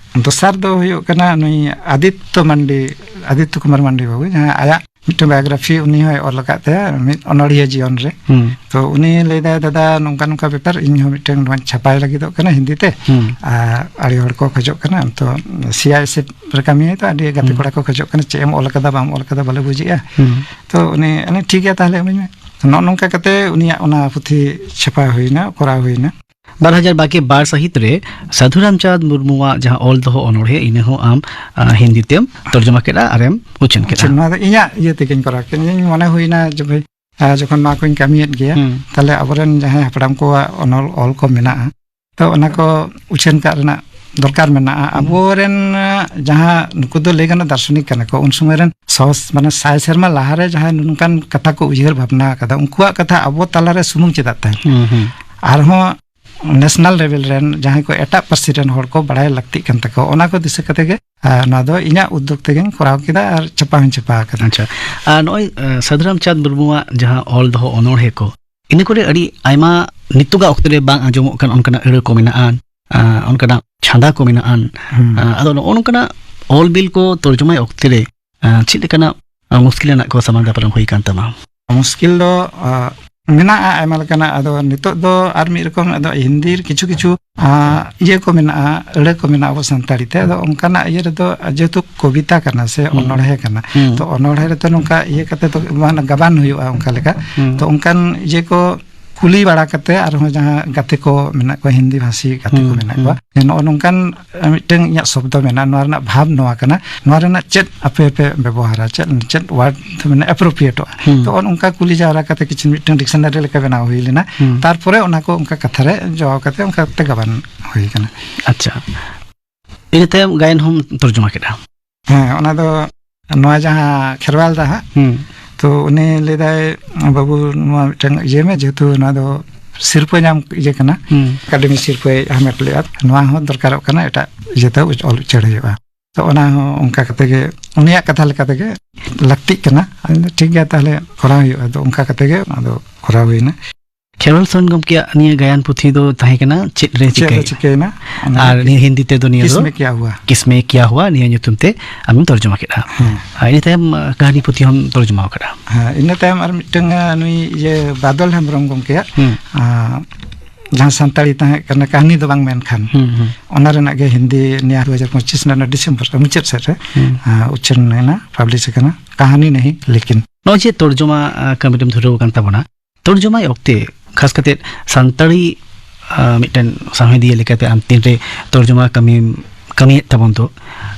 ᱫᱚᱥᱟᱨ ᱫᱚ ᱦᱩᱭᱩᱜ ᱠᱟᱱᱟ ᱱᱩᱭ ᱟᱫᱤᱛᱛᱚ ᱢᱟᱱᱰᱤ, ᱟᱫᱤᱛᱛᱚ ᱠᱩᱢᱟᱨ ᱢᱟᱱᱰᱤ ᱵᱟᱵᱩ, ᱡᱟᱦᱟᱸ ᱟᱭᱟᱜ ᱢᱤᱫᱴᱟᱝ biography ᱩᱱᱤ ᱦᱚᱸᱭ ᱚᱞ ᱟᱠᱟᱫ ᱛᱟᱭᱟ, ᱢᱤᱫ ᱚᱱᱚᱬᱦᱤᱭᱟᱹ ᱡᱤᱭᱚᱱ ᱨᱮ᱾ ᱦᱩᱸ᱾ ᱛᱚ ᱩᱱᱤ ᱞᱟᱹᱭ ᱫᱟᱭ, "ᱫᱟᱫᱟ, ᱱᱚᱝᱠᱟ ᱱᱚᱝᱠᱟ ᱵᱮᱯᱟᱨ, ᱤᱧ ᱦᱚᱸ ᱢᱤᱫᱴᱟᱝ ᱱᱚᱣᱟᱧ ᱪᱷᱟᱯᱟᱭ ᱞᱟᱹᱜᱤᱫᱚᱜ ᱠᱟᱱᱟ ᱦᱤᱱᱫᱤ ᱛᱮ᱾ ᱦᱩᱸ᱾ ᱟᱨ ᱟᱹᱰᱤ ᱦᱚᱲ ᱠᱚ ᱠᱷᱚᱡᱚᱜ ᱠᱟᱱᱟ, ᱛᱚ CISF ᱨᱮ ᱠᱟᱹᱢᱤᱭᱟᱭ, ᱛᱚ ᱟᱹᱰᱤ ᱜᱟᱛᱮ ᱦᱩᱸ᱾ ᱠᱚᱲᱟ ᱠᱚ ᱠᱷᱚᱡᱚᱜ ᱠᱟᱱᱟ, ᱪᱮᱫ ᱮᱢ ᱚᱞ ᱠᱟᱫᱟ, ᱵᱟᱢ ᱚᱞ ᱠᱟᱫᱟ, ᱵᱟᱞᱮ ᱵᱩᱡᱮᱜᱼᱟ᱾" ᱦᱩᱸ᱾ ᱛᱚ ᱩᱱᱤ, ᱩᱱᱤ, "ᱴᱷᱤᱠ ᱜᱮᱭᱟ, ᱛᱟᱦᱞᱮ ᱮᱢᱟᱹᱧ ᱢᱮ᱾" ᱱᱚᱜᱼᱚ ᱱᱚᱝᱠᱟ ᱠᱟᱛᱮ ᱩᱱᱤᱭᱟᱜ ᱚᱱᱟ ᱯᱩᱛᱷᱤ ᱪᱷᱟᱯᱟ ᱦᱩᱭᱱᱟ, ᱠᱚᱨᱟᱣ ᱦᱩᱭᱱᱟ᱾ ᱵᱟᱨ ᱦᱟᱡᱟᱨ ᱵᱟᱨ ᱜᱮᱞ ᱵᱟᱨ ᱥᱟᱹᱦᱤᱛ ᱨᱮ ᱥᱟᱫᱷᱩ ᱨᱟᱢᱪᱟᱸᱫᱽ ᱢᱩᱨᱢᱩᱣᱟᱜ ᱡᱟᱦᱟᱸ ᱚᱞ ᱫᱚᱦᱚ ᱚᱱᱚᱬᱦᱮ, ᱤᱱᱟᱹ ᱦᱚᱸ ᱟᱢ, ᱟ, ᱦᱤᱱᱫᱤ ᱛᱮᱢ ᱛᱚᱨᱡᱚᱢᱟ ᱠᱮᱫᱟ ᱟᱨᱮᱢ ᱩᱪᱷᱟᱹᱱ ᱠᱮᱫᱟ᱾ ᱟᱪᱪᱷᱟ, ᱱᱚᱣᱟ ᱫᱚ ᱤᱧᱟᱜ ᱤᱭᱟᱹ ᱛᱮᱜᱮᱧ ᱠᱚᱨᱟᱣ ᱠᱮᱫᱟ᱾ ᱤᱧ ᱢᱚᱱᱮ ᱦᱩᱭᱱᱟ ᱡᱮ, ᱵᱷᱟᱹᱭ, ᱟ, ᱡᱚᱠᱷᱚᱱ ᱱᱚᱣᱟ ᱠᱚᱧ ᱠᱟᱹᱢᱤᱭᱮᱫ ᱜᱮᱭᱟ, ᱦᱩᱸ᱾ ᱛᱟᱦᱞᱮ ᱟᱵᱚᱨᱮᱱ ᱡᱟᱦᱟᱸᱭ ᱦᱟᱯᱲᱟᱢ ᱠᱚᱣᱟᱜ ᱚᱱᱚᱞ ᱚᱞ ᱠᱚ ᱢᱮᱱᱟᱜᱼᱟ, ᱛᱚ ᱚᱱᱟ ᱠᱚ ᱩᱪᱷᱟᱹᱱ ᱠᱟᱜ ᱨᱮᱱᱟᱜ ᱫᱚᱨᱠᱟᱨ ᱢᱮᱱᱟᱜᱼᱟ᱾ ᱦᱩᱸ᱾ ᱟᱵᱚᱨᱮᱱ, ᱟ, ᱡᱟᱦᱟᱸ ᱱᱩᱠᱩ ᱫᱚ ᱞᱟᱹᱭ ᱜᱟᱱᱚᱜ ᱫᱟᱨᱥᱚᱱᱤᱠ ᱠᱟᱱᱟ ᱠᱚ, ᱩᱱ ᱥᱚᱢᱚᱭ ᱨᱮᱱ ᱥᱚ, ᱢᱟᱱᱮ ᱥᱟᱭ ᱥᱮᱨᱢᱟ ᱞᱟᱦᱟᱨᱮ ᱡᱟᱦᱟᱸᱭ ᱱᱚᱝᱠᱟᱱ ᱠᱟᱛᱷᱟ ᱠᱚ ᱩᱭᱦᱟᱹᱨ ᱵᱷᱟᱵᱽᱱᱟ ᱟᱠᱟᱫᱟ, ᱩᱱᱠᱩᱣᱟᱜ ᱠᱟᱛᱷᱟ ᱟᱵᱚ ᱛᱟᱞᱟᱨᱮ ᱥᱩᱢᱩᱝ ᱪᱮᱫᱟᱜ ᱛᱟᱦᱮᱱ? ᱦᱩᱸ, ᱦᱩᱸ᱾ ᱟᱨᱦᱚᱸ national level ᱨᱮᱱ ᱡᱟᱦᱟᱸᱭ ᱠᱚ ᱮᱴᱟᱜ ᱯᱟᱹᱨᱥᱤ ᱨᱮᱱ ᱦᱚᱲ ᱠᱚ ᱵᱟᱲᱟᱭ ᱞᱟᱹᱠᱛᱤᱜ ᱠᱟᱱ ᱛᱟᱠᱚᱣᱟ, ᱚᱱᱟ ᱠᱚ ᱫᱤᱥᱟᱹ ᱠᱟᱛᱮ ᱜᱮ, ᱟ, ᱱᱚᱣᱟ ᱫᱚ ᱤᱧᱟᱹᱜ ᱩᱫᱽᱫᱳᱜᱽ ᱛᱮᱜᱮᱧ ᱠᱚᱨᱟᱣ ᱠᱮᱫᱟ ᱟᱨ ᱪᱷᱟᱯᱟ ᱦᱚᱸᱧ ᱪᱷᱟᱯᱟ ᱟᱠᱟᱫᱟ᱾ ᱟᱪᱪᱷᱟ᱾ ᱟᱨ ᱱᱚᱜᱼᱚᱭ, ᱟ, ᱥᱟᱫᱷᱩ ᱨᱟᱢᱪᱟᱸᱫᱽ ᱢᱩᱨᱢᱩᱣᱟᱜ ᱡᱟᱦᱟᱸ ᱚᱞ ᱫᱚᱦᱚ ᱚᱱᱚᱬᱦᱮ ᱠᱚ, ᱤᱱᱟᱹ ᱠᱚᱨᱮ ᱟᱹᱰᱤ ᱟᱭᱢᱟ ᱱᱤᱛᱚᱜᱟᱜ ᱚᱠᱛᱚ ᱨᱮ ᱵᱟᱝ ᱟᱸᱡᱚᱢᱚᱜ ᱠᱟᱱ ᱚᱱᱠᱟᱱᱟᱜ ᱟᱹᱲᱟᱹ ᱠᱚ ᱢᱮᱱᱟᱜᱼᱟ, ᱟ, ᱚᱱᱠᱟᱱᱟᱜ ᱪᱷᱟᱸᱫᱟ ᱠᱚ ᱢᱮᱱᱟᱜᱼᱟ᱾ ᱦᱩᱸ᱾ ᱟ, ᱟᱫᱚ ᱱᱚᱜᱼᱚ ᱱᱚᱝᱠᱟᱱᱟᱜ ᱚᱞ ᱵᱤᱞ ᱠᱚ ᱛᱚᱨᱡᱚᱢᱟᱭ ᱚᱠᱛᱮ ᱨᱮ, ᱟ, ᱪᱮᱫ ᱞᱮᱠᱟᱱᱟᱜ, ᱟ, ᱢᱩᱥᱠᱤᱞ ᱟᱱᱟᱜ ᱠᱚ ᱥᱟᱢᱟᱝ ᱫᱟᱯᱨᱟᱢ ᱦᱩᱭ ᱟᱠᱟᱱ ᱛᱟᱢᱟ? ᱢᱩᱥᱠᱤᱞ ᱫᱚ, ᱟ, ᱢᱮᱱᱟᱜᱼᱟ ᱟᱭᱢᱟ ᱞᱮᱠᱟᱱᱟᱜ᱾ ᱟᱫᱚ ᱱᱤᱛᱚᱜ ᱫᱚ ᱟᱨ ᱢᱤᱫ ᱨᱚᱠᱚᱢ, ᱟᱫᱚ ᱦᱤᱱᱫᱤ ᱠᱤᱪᱷᱩ ᱠᱤᱪᱷᱩ ᱟᱸ, ᱤᱭᱟᱹ ᱠᱚ ᱢᱮᱱᱟᱜᱼᱟ, ᱟᱹᱲᱟᱹ ᱠᱚ ᱢᱮᱱᱟᱜᱼᱟ ᱟᱵᱚ ᱥᱟᱱᱛᱟᱲᱤ ᱛᱮ᱾ ᱟᱫᱚ ᱚᱱᱠᱟᱱᱟᱜ ᱤᱭᱟᱹ ᱨᱮᱫᱚ, ᱡᱮᱦᱮᱛᱩ ᱠᱚᱵᱤᱛᱟ ᱠᱟᱱᱟ ᱥᱮ, ᱦᱩᱸ᱾ ᱚᱱᱚᱬᱦᱮ ᱠᱟᱱᱟ, ᱦᱩᱸ᱾ ᱛᱚ ᱚᱱᱚᱬᱦᱮ ᱨᱮᱫᱚ ᱱᱚᱝᱠᱟ ᱤᱭᱟᱹ ᱠᱟᱛᱮ ᱫᱚ ᱵᱟᱝ ᱜᱟᱵᱟᱱ ᱦᱩᱭᱩᱜᱼᱟ ᱚᱱᱠᱟ ᱞᱮᱠᱟ᱾ ᱦᱩᱸ᱾ ᱛᱚ ᱚᱱᱠᱟᱱ ᱤᱭᱟᱹ ᱠᱚ ᱠᱩᱞᱤ ᱵᱟᱲᱟ ᱠᱟᱛᱮ, ᱟᱨᱦᱚᱸ ᱡᱟᱦᱟᱸ ᱜᱟᱛᱮ ᱠᱚ ᱢᱮᱱᱟᱜ ᱠᱚᱣᱟ, ᱦᱤᱱᱫᱤ ᱵᱷᱟᱥᱤ ᱜᱟᱛᱮ ᱠᱚ ᱦᱩᱸ, ᱢᱮᱱᱟᱜ ᱦᱩᱸ᱾ ᱠᱚᱣᱟ, ᱡᱮ ᱱᱚᱜᱼᱚ ᱱᱚᱝᱠᱟᱱ ᱢᱤᱫᱴᱟᱝ ᱤᱧᱟᱹᱜ ᱥᱚᱵᱫᱚ ᱢᱮᱱᱟᱜᱼᱟ, ᱱᱚᱣᱟ ᱨᱮᱱᱟᱜ ᱵᱷᱟᱵᱽ ᱱᱚᱣᱟ ᱠᱟᱱᱟ, ᱱᱚᱣᱟ ᱨᱮᱱᱟᱜ ᱪᱮᱫ ᱟᱯᱮ ᱯᱮ ᱵᱮᱵᱚᱦᱟᱨᱟ, ᱪᱮᱫ, ᱪᱮᱫ ᱣᱟᱨᱰ ᱢᱟᱱᱮ ᱮᱯᱨᱳᱯᱨᱤᱭᱮᱴᱚᱜᱼᱟ? ᱦᱩᱸ᱾ ᱛᱚ ᱚᱱ ᱚᱱᱠᱟ ᱠᱩᱞᱤ ᱡᱟᱣᱨᱟ ᱠᱟᱛᱮ ᱠᱤᱪᱷᱩ ᱢᱤᱫᱴᱟᱝ ᱰᱤᱠᱥᱚᱱᱟᱨᱤ ᱞᱮᱠᱟ ᱵᱮᱱᱟᱣ ᱦᱩᱭ ᱞᱮᱱᱟ᱾ ᱦᱩᱸ᱾ ᱛᱟᱨᱯᱚᱨᱮ ᱚᱱᱟ ᱠᱚ ᱚᱱᱠᱟ ᱠᱟᱛᱷᱟ ᱨᱮ ᱡᱚᱣᱟᱣ ᱠᱟᱛᱮ ᱚᱱᱠᱟ ᱠᱟᱛᱮ ᱜᱟᱵᱟᱱ ᱦᱩᱭ ᱠᱟᱱᱟ᱾ ᱟᱪᱪᱷᱟ, ᱤᱱᱟᱹ ᱛᱟᱭᱚᱢ ᱜᱟᱭᱟᱱ ᱦᱚᱸᱢ ᱛᱚᱨᱡᱚᱢᱟ ᱠᱮᱫᱟ? ᱦᱮᱸ, ᱚᱱᱟ ᱫᱚ ᱱᱚᱣᱟ ᱡᱟᱦᱟᱸ ᱠᱷᱮᱨᱣᱟᱞ ᱫᱟ ᱦᱟᱸᱜ, ᱦᱩᱸ᱾ ᱛᱚ ᱩᱱᱤ ᱞᱟᱹᱭᱫᱟᱭ, "ᱵᱟᱹᱵᱩ, ᱱᱚᱣᱟ ᱢᱤᱫᱴᱟᱝ ᱤᱭᱟᱹ ᱢᱮ, ᱡᱮᱦᱮᱛᱩ ᱱᱚᱣᱟ ᱫᱚ ᱥᱤᱨᱯᱟᱹ ᱧᱟᱢ ᱤᱭᱟᱹ ᱠᱟᱱᱟ, ᱦᱩᱸ᱾ ᱮᱠᱟᱰᱮᱢᱤ ᱥᱤᱨᱯᱟᱹᱭ ᱦᱟᱢᱮᱴ ᱞᱮᱫᱼᱟ, ᱱᱚᱣᱟ ᱦᱚᱸ ᱫᱚᱨᱠᱟᱨᱚᱜ ᱠᱟᱱᱟ, ᱮᱴᱟᱜ ᱤᱭᱟᱹᱛᱮ ᱚᱞ ᱩᱪᱟᱹᱲ ᱦᱩᱭᱩᱜᱼᱟ᱾" ᱛᱚ ᱚᱱᱟ ᱦᱚᱸ ᱚᱱᱠᱟ ᱠᱟᱛᱮ ᱜᱮ, ᱩᱱᱤᱭᱟᱜ ᱠᱟᱛᱷᱟ ᱞᱮᱠᱟ ᱛᱮᱜᱮ ᱞᱟᱹᱠᱛᱤᱜ ᱠᱟᱱᱟ᱾ ᱟᱫᱚ ᱴᱷᱤᱠ ᱜᱮᱭᱟ, ᱛᱟᱦᱞᱮ ᱠᱚᱨᱟᱣ ᱦᱩᱭᱩᱜᱼᱟ᱾ ᱟᱫᱚ ᱚᱱᱠᱟ ᱠᱟᱛᱮ ᱜᱮ ᱚᱱᱟ ᱫᱚ ᱠᱚᱨᱟᱣ ᱦᱩᱭᱱᱟ᱾ ᱠᱷᱮᱨᱣᱟᱞ ᱥᱚᱨᱮᱱ ᱜᱚᱢᱠᱮᱭᱟᱜ ᱱᱤᱭᱟᱹ ᱜᱟᱭᱟᱱ ᱯᱩᱛᱷᱤ ᱫᱚ ᱛᱟᱦᱮᱸ ᱠᱟᱱᱟ ᱪᱮᱫ ᱨᱮ ᱪᱮᱫ ᱨᱮ ᱪᱤᱠᱟᱹᱭᱮᱱᱟ? ᱪᱤᱠᱟᱹᱭᱮᱱᱟ? ᱚᱱᱟ ᱟᱨ ᱱᱤᱭᱟᱹ ᱦᱤᱱᱫᱤ ᱛᱮᱫᱚ ᱱᱤᱭᱟᱹ ᱫᱚ ᱠᱤᱥᱢᱮ ᱠᱤᱭᱟ ᱦᱩᱣᱟ᱾ ᱠᱤᱥᱢᱮ ᱠᱤᱭᱟ ᱦᱩᱣᱟ, ᱱᱤᱭᱟᱹ ᱧᱩᱛᱩᱢ ᱛᱮ ᱟᱢᱮᱢ ᱛᱚᱨᱡᱚᱢᱟ ᱠᱮᱫᱼᱟ᱾ ᱦᱮᱸ᱾ ᱟᱨ ᱤᱱᱟᱹ ᱛᱟᱭᱚᱢ, ᱟᱸ, ᱠᱟᱹᱦᱱᱤ ᱯᱩᱛᱷᱤ ᱦᱚᱸᱢ ᱛᱚᱨᱡᱚᱢᱟ ᱟᱠᱟᱫᱼᱟ᱾ ᱦᱮᱸ, ᱤᱱᱟᱹ ᱛᱟᱭᱚᱢ ᱟᱨ ᱢᱤᱫᱴᱟᱝ, ᱟᱸ, ᱱᱩᱭ ᱤᱭᱟᱹ ᱵᱟᱫᱚᱞ ᱦᱮᱢᱵᱨᱚᱢ ᱜᱚᱢᱠᱮᱭᱟᱜ, ᱦᱩᱸ᱾ ᱟᱸ, ᱡᱟᱦᱟᱸ ᱥᱟᱱᱛᱟᱲᱤ ᱛᱟᱦᱮᱸ ᱠᱟᱱᱟ, ᱠᱟᱹᱦᱱᱤ ᱫᱚ ᱵᱟᱝ ᱢᱮᱱᱠᱷᱟᱱ, ᱦᱩᱸ, ᱦᱩᱸ᱾ ᱚᱱᱟ ᱨᱮᱱᱟᱜ ᱜᱮ ᱦᱤᱱᱫᱤ ᱱᱤᱭᱟᱹ ᱫᱩ ᱦᱟᱡᱟᱨ ᱯᱚᱸᱪᱤᱥ ᱨᱮᱱᱟᱜ ᱰᱤᱥᱮᱢᱵᱚᱨ ᱢᱩᱪᱟᱹᱫ ᱥᱮᱫ ᱨᱮ, ᱦᱩᱸ᱾ ᱟᱸ, ᱩᱪᱷᱟᱹᱱ ᱮᱱᱟ, ᱯᱟᱵᱽᱞᱤᱥ ᱟᱠᱟᱱᱟ, ᱠᱟᱹᱦᱱᱤ ᱱᱟᱦᱤ ᱞᱮᱠᱤᱱ᱾ ᱱᱚᱜᱼᱚᱭ ᱡᱮ ᱛᱚᱨᱡᱚᱢᱟ, ᱟᱸ, ᱠᱟᱹᱢᱤ ᱨᱮᱢ ᱫᱷᱩᱨᱟᱹᱣ ᱟᱠᱟᱱ ᱛᱟᱵᱚᱱᱟ, ᱛᱚᱨᱡᱚᱢᱟᱭ ᱚᱠᱛᱮ, ᱠᱷᱟᱥ ᱠᱟᱛᱮ ᱥᱟᱱᱛᱟᱲᱤ, ᱟᱸ, ᱢᱤᱫᱴᱮᱱ ᱥᱟᱶᱦᱮᱫᱤᱭᱟᱹ ᱞᱮᱠᱟᱛᱮ ᱟᱢ ᱛᱤᱱᱨᱮ ᱛᱚᱨᱡᱚᱢᱟ ᱠᱟᱹᱢᱤᱢ ᱠᱟᱹᱢᱤᱭᱮᱫ ᱛᱟᱵᱚᱱ ᱫᱚ,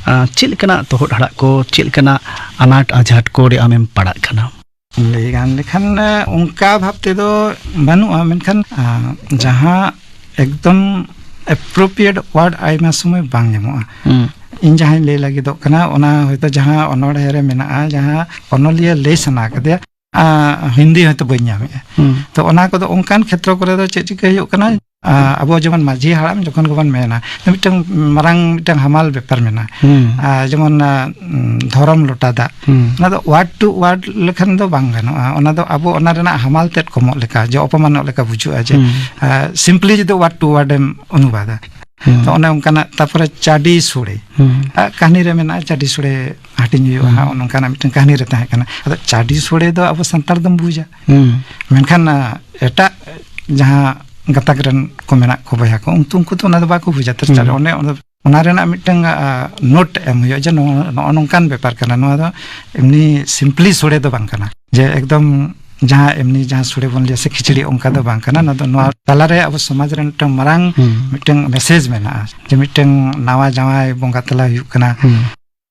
ᱟᱸ, ᱪᱮᱫ ᱞᱮᱠᱟᱱᱟᱜ ᱛᱚᱦᱚᱫ ᱦᱟᱲᱟᱜ ᱠᱚ, ᱪᱮᱫ ᱞᱮᱠᱟᱱᱟᱜ ᱟᱱᱟᱴ ᱟᱡᱷᱟᱴ ᱠᱚᱨᱮ ᱟᱢᱮᱢ ᱯᱟᱲᱟᱜ ᱠᱟᱱᱟ? ᱞᱟᱹᱭ ᱜᱟᱱ ᱞᱮᱠᱷᱟᱱ, ᱮ, ᱚᱱᱠᱟ ᱵᱷᱟᱵ ᱛᱮᱫᱚ ᱵᱟᱹᱱᱩᱜᱼᱟ, ᱢᱮᱱᱠᱷᱟᱱ, ᱟ, ᱡᱟᱦᱟᱸ ᱮᱠᱫᱚᱢ appropriate word ᱟᱭᱢᱟ ᱥᱚᱢᱚᱭ ᱵᱟᱝ ᱧᱟᱢᱚᱜᱼᱟ᱾ ᱦᱩᱸ᱾ ᱤᱧ ᱡᱟᱦᱟᱸᱧ ᱞᱟᱹᱭ ᱞᱟᱹᱜᱤᱫᱚᱜ ᱠᱟᱱᱟ, ᱚᱱᱟ ᱦᱚᱭᱛᱳ ᱡᱟᱦᱟᱸ ᱚᱱᱚᱬᱦᱮ ᱨᱮ ᱢᱮᱱᱟᱜᱼᱟ, ᱡᱟᱦᱟᱸ ᱚᱱᱚᱞᱤᱭᱟᱹ ᱞᱟᱹᱭ ᱥᱟᱱᱟ ᱠᱟᱫᱮᱭᱟ, ᱟ, ᱦᱤᱱᱫᱤ ᱦᱚᱭᱛᱳ ᱵᱟᱹᱧ ᱧᱟᱢᱮᱫᱼᱟ᱾ ᱦᱩᱸ᱾ ᱛᱚ ᱚᱱᱟ ᱠᱚᱫᱚ ᱚᱱᱠᱟᱱ ᱠᱷᱮᱛᱨᱚ ᱠᱚᱨᱮ ᱫᱚ ᱪᱮᱫ ᱪᱤᱠᱟᱹ ᱦᱩᱭᱩᱜ ᱠᱟᱱᱟ, ᱟ, ᱟᱵᱚ ᱡᱮᱢᱚᱱ ᱢᱟᱹᱡᱷᱤ ᱦᱟᱲᱟᱢ ᱡᱚᱠᱷᱚᱱ ᱜᱮᱵᱚᱱ ᱢᱮᱱᱟ, ᱢᱤᱫᱴᱟᱝ ᱢᱟᱨᱟᱝ ᱢᱤᱫᱴᱟᱝ ᱦᱟᱢᱟᱞ ᱵᱮᱯᱟᱨ ᱢᱮᱱᱟᱜᱼᱟ᱾ ᱦᱩᱸ᱾ ᱟ, ᱡᱮᱢᱚᱱ, ᱟ, ᱩᱸ, ᱫᱷᱚᱨᱚᱢ ᱞᱚᱴᱟ ᱫᱟᱜ᱾ ᱦᱩᱸ᱾ ᱚᱱᱟ ᱫᱚ word to word ᱞᱮᱠᱷᱟᱱ ᱫᱚ ᱵᱟᱝ ᱜᱟᱱᱚᱜᱼᱟ᱾ ᱚᱱᱟ ᱫᱚ ᱟᱵᱚ ᱚᱱᱟ ᱨᱮᱱᱟᱜ ᱦᱟᱢᱟᱞ ᱛᱮᱫ ᱠᱚᱢᱚᱜ ᱞᱮᱠᱟ, ᱡᱮ ᱚᱯᱚᱢᱟᱱᱚᱜ ᱞᱮᱠᱟ ᱵᱩᱡᱷᱟᱹᱜᱼᱟ, ᱡᱮ, ᱦᱩᱸ᱾ ᱟ, simply ᱡᱩᱫᱤ word to word ᱮᱢ ᱚᱱᱩᱵᱟᱫᱟ᱾ ᱦᱩᱸ᱾ ᱛᱚ ᱚᱱᱮ ᱚᱱᱠᱟᱱᱟᱜ, ᱛᱟᱯᱚᱨᱮ ᱪᱟᱹᱰᱤ ᱥᱳᱲᱮ᱾ ᱦᱩᱸ᱾ ᱟᱜ ᱠᱟᱹᱦᱱᱤ ᱨᱮ ᱢᱮᱱᱟᱜᱼᱟ, ᱪᱟᱹᱰᱤ ᱥᱳᱲᱮ ᱦᱟᱹᱴᱤᱧ ᱦᱩᱭᱩᱜᱼᱟ ᱦᱩᱸ᱾ ᱦᱟᱸᱜ, ᱚᱱᱠᱟᱱᱟᱜ ᱢᱤᱫᱴᱟᱝ ᱠᱟᱹᱦᱱᱤ ᱨᱮ ᱛᱟᱦᱮᱸ ᱠᱟᱱᱟ᱾ ᱟᱫᱚ ᱪᱟᱹᱰᱤ ᱥᱳᱲᱮ ᱫᱚ ᱟᱵᱚ ᱥᱟᱱᱛᱟᱲ ᱫᱚᱢ ᱵᱩᱡᱟ᱾ ᱦᱩᱸ᱾ ᱢᱮᱱᱠᱷᱟᱱ, ᱟ, ᱮᱴᱟᱜ ᱡᱟᱦᱟᱸ ᱜᱟᱛᱟᱠ ᱨᱮᱱ ᱠᱚ ᱢᱮᱱᱟᱜ ᱠᱚ, ᱵᱚᱭᱦᱟ ᱠᱚ, ᱩᱱᱠᱩ, ᱩᱱᱠᱩ ᱫᱚ ᱚᱱᱟ ᱫᱚ ᱵᱟᱠᱚ ᱵᱩᱡᱟ᱾ ᱛᱚ ᱦᱩᱸ᱾ ᱪᱟᱹᱰᱤ, ᱚᱱᱮ ᱚᱱᱟ, ᱚᱱᱟ ᱨᱮᱱᱟᱜ ᱢᱤᱫᱴᱟᱝ, ᱟ, ᱱᱳᱴ ᱮᱢ ᱦᱩᱭᱩᱜᱼᱟ ᱡᱮ ᱱᱚᱣᱟ, ᱱᱚᱜᱼᱚ ᱱᱚᱝᱠᱟᱱ ᱵᱮᱯᱟᱨ ᱠᱟᱱᱟ, ᱱᱚᱣᱟ ᱫᱚ ᱮᱢᱱᱤ simply ᱥᱳᱲᱮ ᱫᱚ ᱵᱟᱝ ᱠᱟᱱᱟ᱾ ᱡᱮ ᱮᱠᱫᱚᱢ ᱡᱟᱦᱟᱸ ᱮᱢᱱᱤ ᱡᱟᱦᱟᱸ ᱥᱳᱲᱮ ᱵᱚᱱ ᱞᱟᱹᱭᱟ ᱥᱮ ᱠᱷᱤᱪᱲᱤ, ᱚᱱᱠᱟ ᱫᱚ ᱵᱟᱝ ᱠᱟᱱᱟ᱾ ᱱᱚᱣᱟ ᱫᱚ, ᱱᱚᱣᱟ ᱛᱟᱞᱟᱨᱮ ᱟᱵᱚ ᱥᱚᱢᱟᱡᱽ ᱨᱮ ᱢᱤᱫᱴᱟᱝ ᱢᱟᱨᱟᱝ ᱦᱩᱸ᱾ ᱢᱤᱫᱴᱟᱝ ᱢᱮᱥᱮᱡᱽ ᱢᱮᱱᱟᱜᱼᱟ, ᱡᱮ ᱢᱤᱫᱴᱟᱝ ᱱᱟᱣᱟ ᱡᱟᱶᱟᱭ ᱵᱚᱸᱜᱟ ᱛᱟᱞᱟ ᱦᱩᱭᱩᱜ ᱠᱟᱱᱟ, ᱦᱩᱸ᱾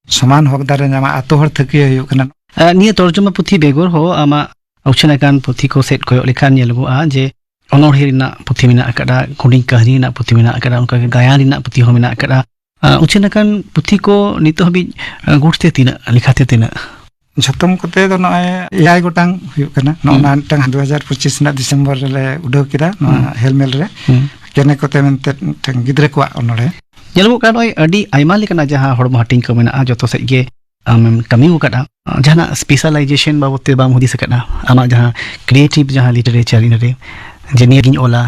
ᱥᱚᱢᱟᱱ ᱦᱚᱠ ᱫᱟᱨᱮ ᱧᱟᱢᱟ, ᱟᱛᱳ ᱦᱚᱲ ᱛᱷᱟᱹᱠᱤᱭᱟᱹ ᱦᱩᱭᱩᱜ ᱠᱟᱱᱟ᱾ ᱟ, ᱱᱤᱭᱟᱹ ᱛᱚᱨᱡᱚᱢᱟ ᱯᱩᱛᱷᱤ ᱵᱮᱜᱚᱨ ᱦᱚᱸ ᱟᱢᱟᱜ ᱩᱪᱷᱟᱹᱱ ᱟᱠᱟᱱ ᱯᱩᱛᱷᱤ ᱠᱚ ᱥᱮᱫ ᱠᱚᱭᱚᱜ ᱞᱮᱠᱷᱟᱱ ᱧᱮᱞᱚᱜᱚᱜᱼᱟ ᱡᱮ ᱚᱱᱚᱬᱦᱮ ᱨᱮᱱᱟᱜ ᱯᱩᱛᱷᱤ ᱢᱮᱱᱟᱜ ᱟᱠᱟᱫᱟ, ᱦᱩᱰᱤᱧ ᱠᱟᱹᱦᱱᱤ ᱨᱮᱱᱟᱜ ᱯᱩᱛᱷᱤ ᱢᱮᱱᱟᱜ ᱟᱠᱟᱫᱟ, ᱚᱱᱠᱟᱜᱮ ᱜᱟᱭᱟᱱ ᱨᱮᱱᱟᱜ ᱯᱩᱛᱷᱤ ᱦᱚᱸ ᱢᱮᱱᱟᱜ ᱟᱠᱟᱫᱟ᱾ ᱟ, ᱩᱪᱷᱟᱹᱱ ᱟᱠᱟᱱ ᱯᱩᱛᱷᱤ ᱠᱚ ᱱᱤᱛᱚᱜ ᱦᱟᱹᱵᱤᱡ, ᱟ, ᱜᱩᱴ ᱛᱮ ᱛᱤᱱᱟᱹᱜ, ᱞᱮᱠᱷᱟᱛᱮ ᱛᱤᱱᱟᱹᱜ? ᱡᱷᱚᱛᱚᱢ ᱠᱚᱛᱮ ᱫᱚ ᱱᱚᱜᱼᱚᱭ ᱮᱭᱟᱭ ᱜᱚᱴᱟᱝ ᱦᱩᱭᱩᱜ ᱠᱟᱱᱟ᱾ ᱱᱚᱜᱼᱚ ᱦᱩᱸ᱾ ᱱᱟ ᱢᱤᱫᱴᱟᱝ ᱫᱩ ᱦᱟᱡᱟᱨ ᱯᱚᱸᱪᱤᱥ ᱨᱮᱱᱟᱜ ᱰᱤᱥᱮᱢᱵᱚᱨ ᱨᱮᱞᱮ ᱩᱰᱟᱹᱣ ᱠᱮᱫᱟ, ᱱᱚᱣᱟ ᱦᱩᱸ᱾ ᱦᱮᱞᱢᱮᱞ ᱨᱮ᱾ ᱦᱩᱸ᱾ ᱠᱮᱱᱮ ᱠᱚᱛᱮ ᱢᱮᱱᱛᱮ ᱢᱤᱫᱴᱟᱝ ᱜᱤᱫᱽᱨᱟᱹ ᱠᱚᱣᱟᱜ ᱚᱱᱚᱬᱦᱮ᱾ ᱧᱮᱞᱚᱜᱚᱜ ᱠᱟᱱᱟ ᱱᱚᱜᱼᱚᱭ ᱟᱹᱰᱤ ᱟᱭᱢᱟ ᱞᱮᱠᱟᱱᱟᱜ ᱡᱟᱦᱟᱸ ᱦᱚᱲᱢᱚ ᱦᱟᱹᱴᱤᱧ ᱠᱚ ᱢᱮᱱᱟᱜᱼᱟ, ᱡᱚᱛᱚ ᱥᱮᱫ ᱜᱮ ᱟᱢᱮᱢ ᱠᱟᱹᱢᱤ ᱟᱠᱟᱫᱼᱟ᱾ ᱡᱟᱦᱟᱱᱟᱜ specialization ᱵᱟᱵᱚᱫ ᱛᱮ ᱵᱟᱢ ᱦᱩᱫᱤᱥ ᱟᱠᱟᱫᱼᱟ? ᱟᱢᱟᱜ ᱡᱟᱦᱟᱸ creative ᱡᱟᱦᱟᱸ literature ᱤᱱᱟᱹᱨᱮ ᱡᱮ ᱱᱤᱭᱟᱹᱜᱤᱧ ᱚᱞᱟ?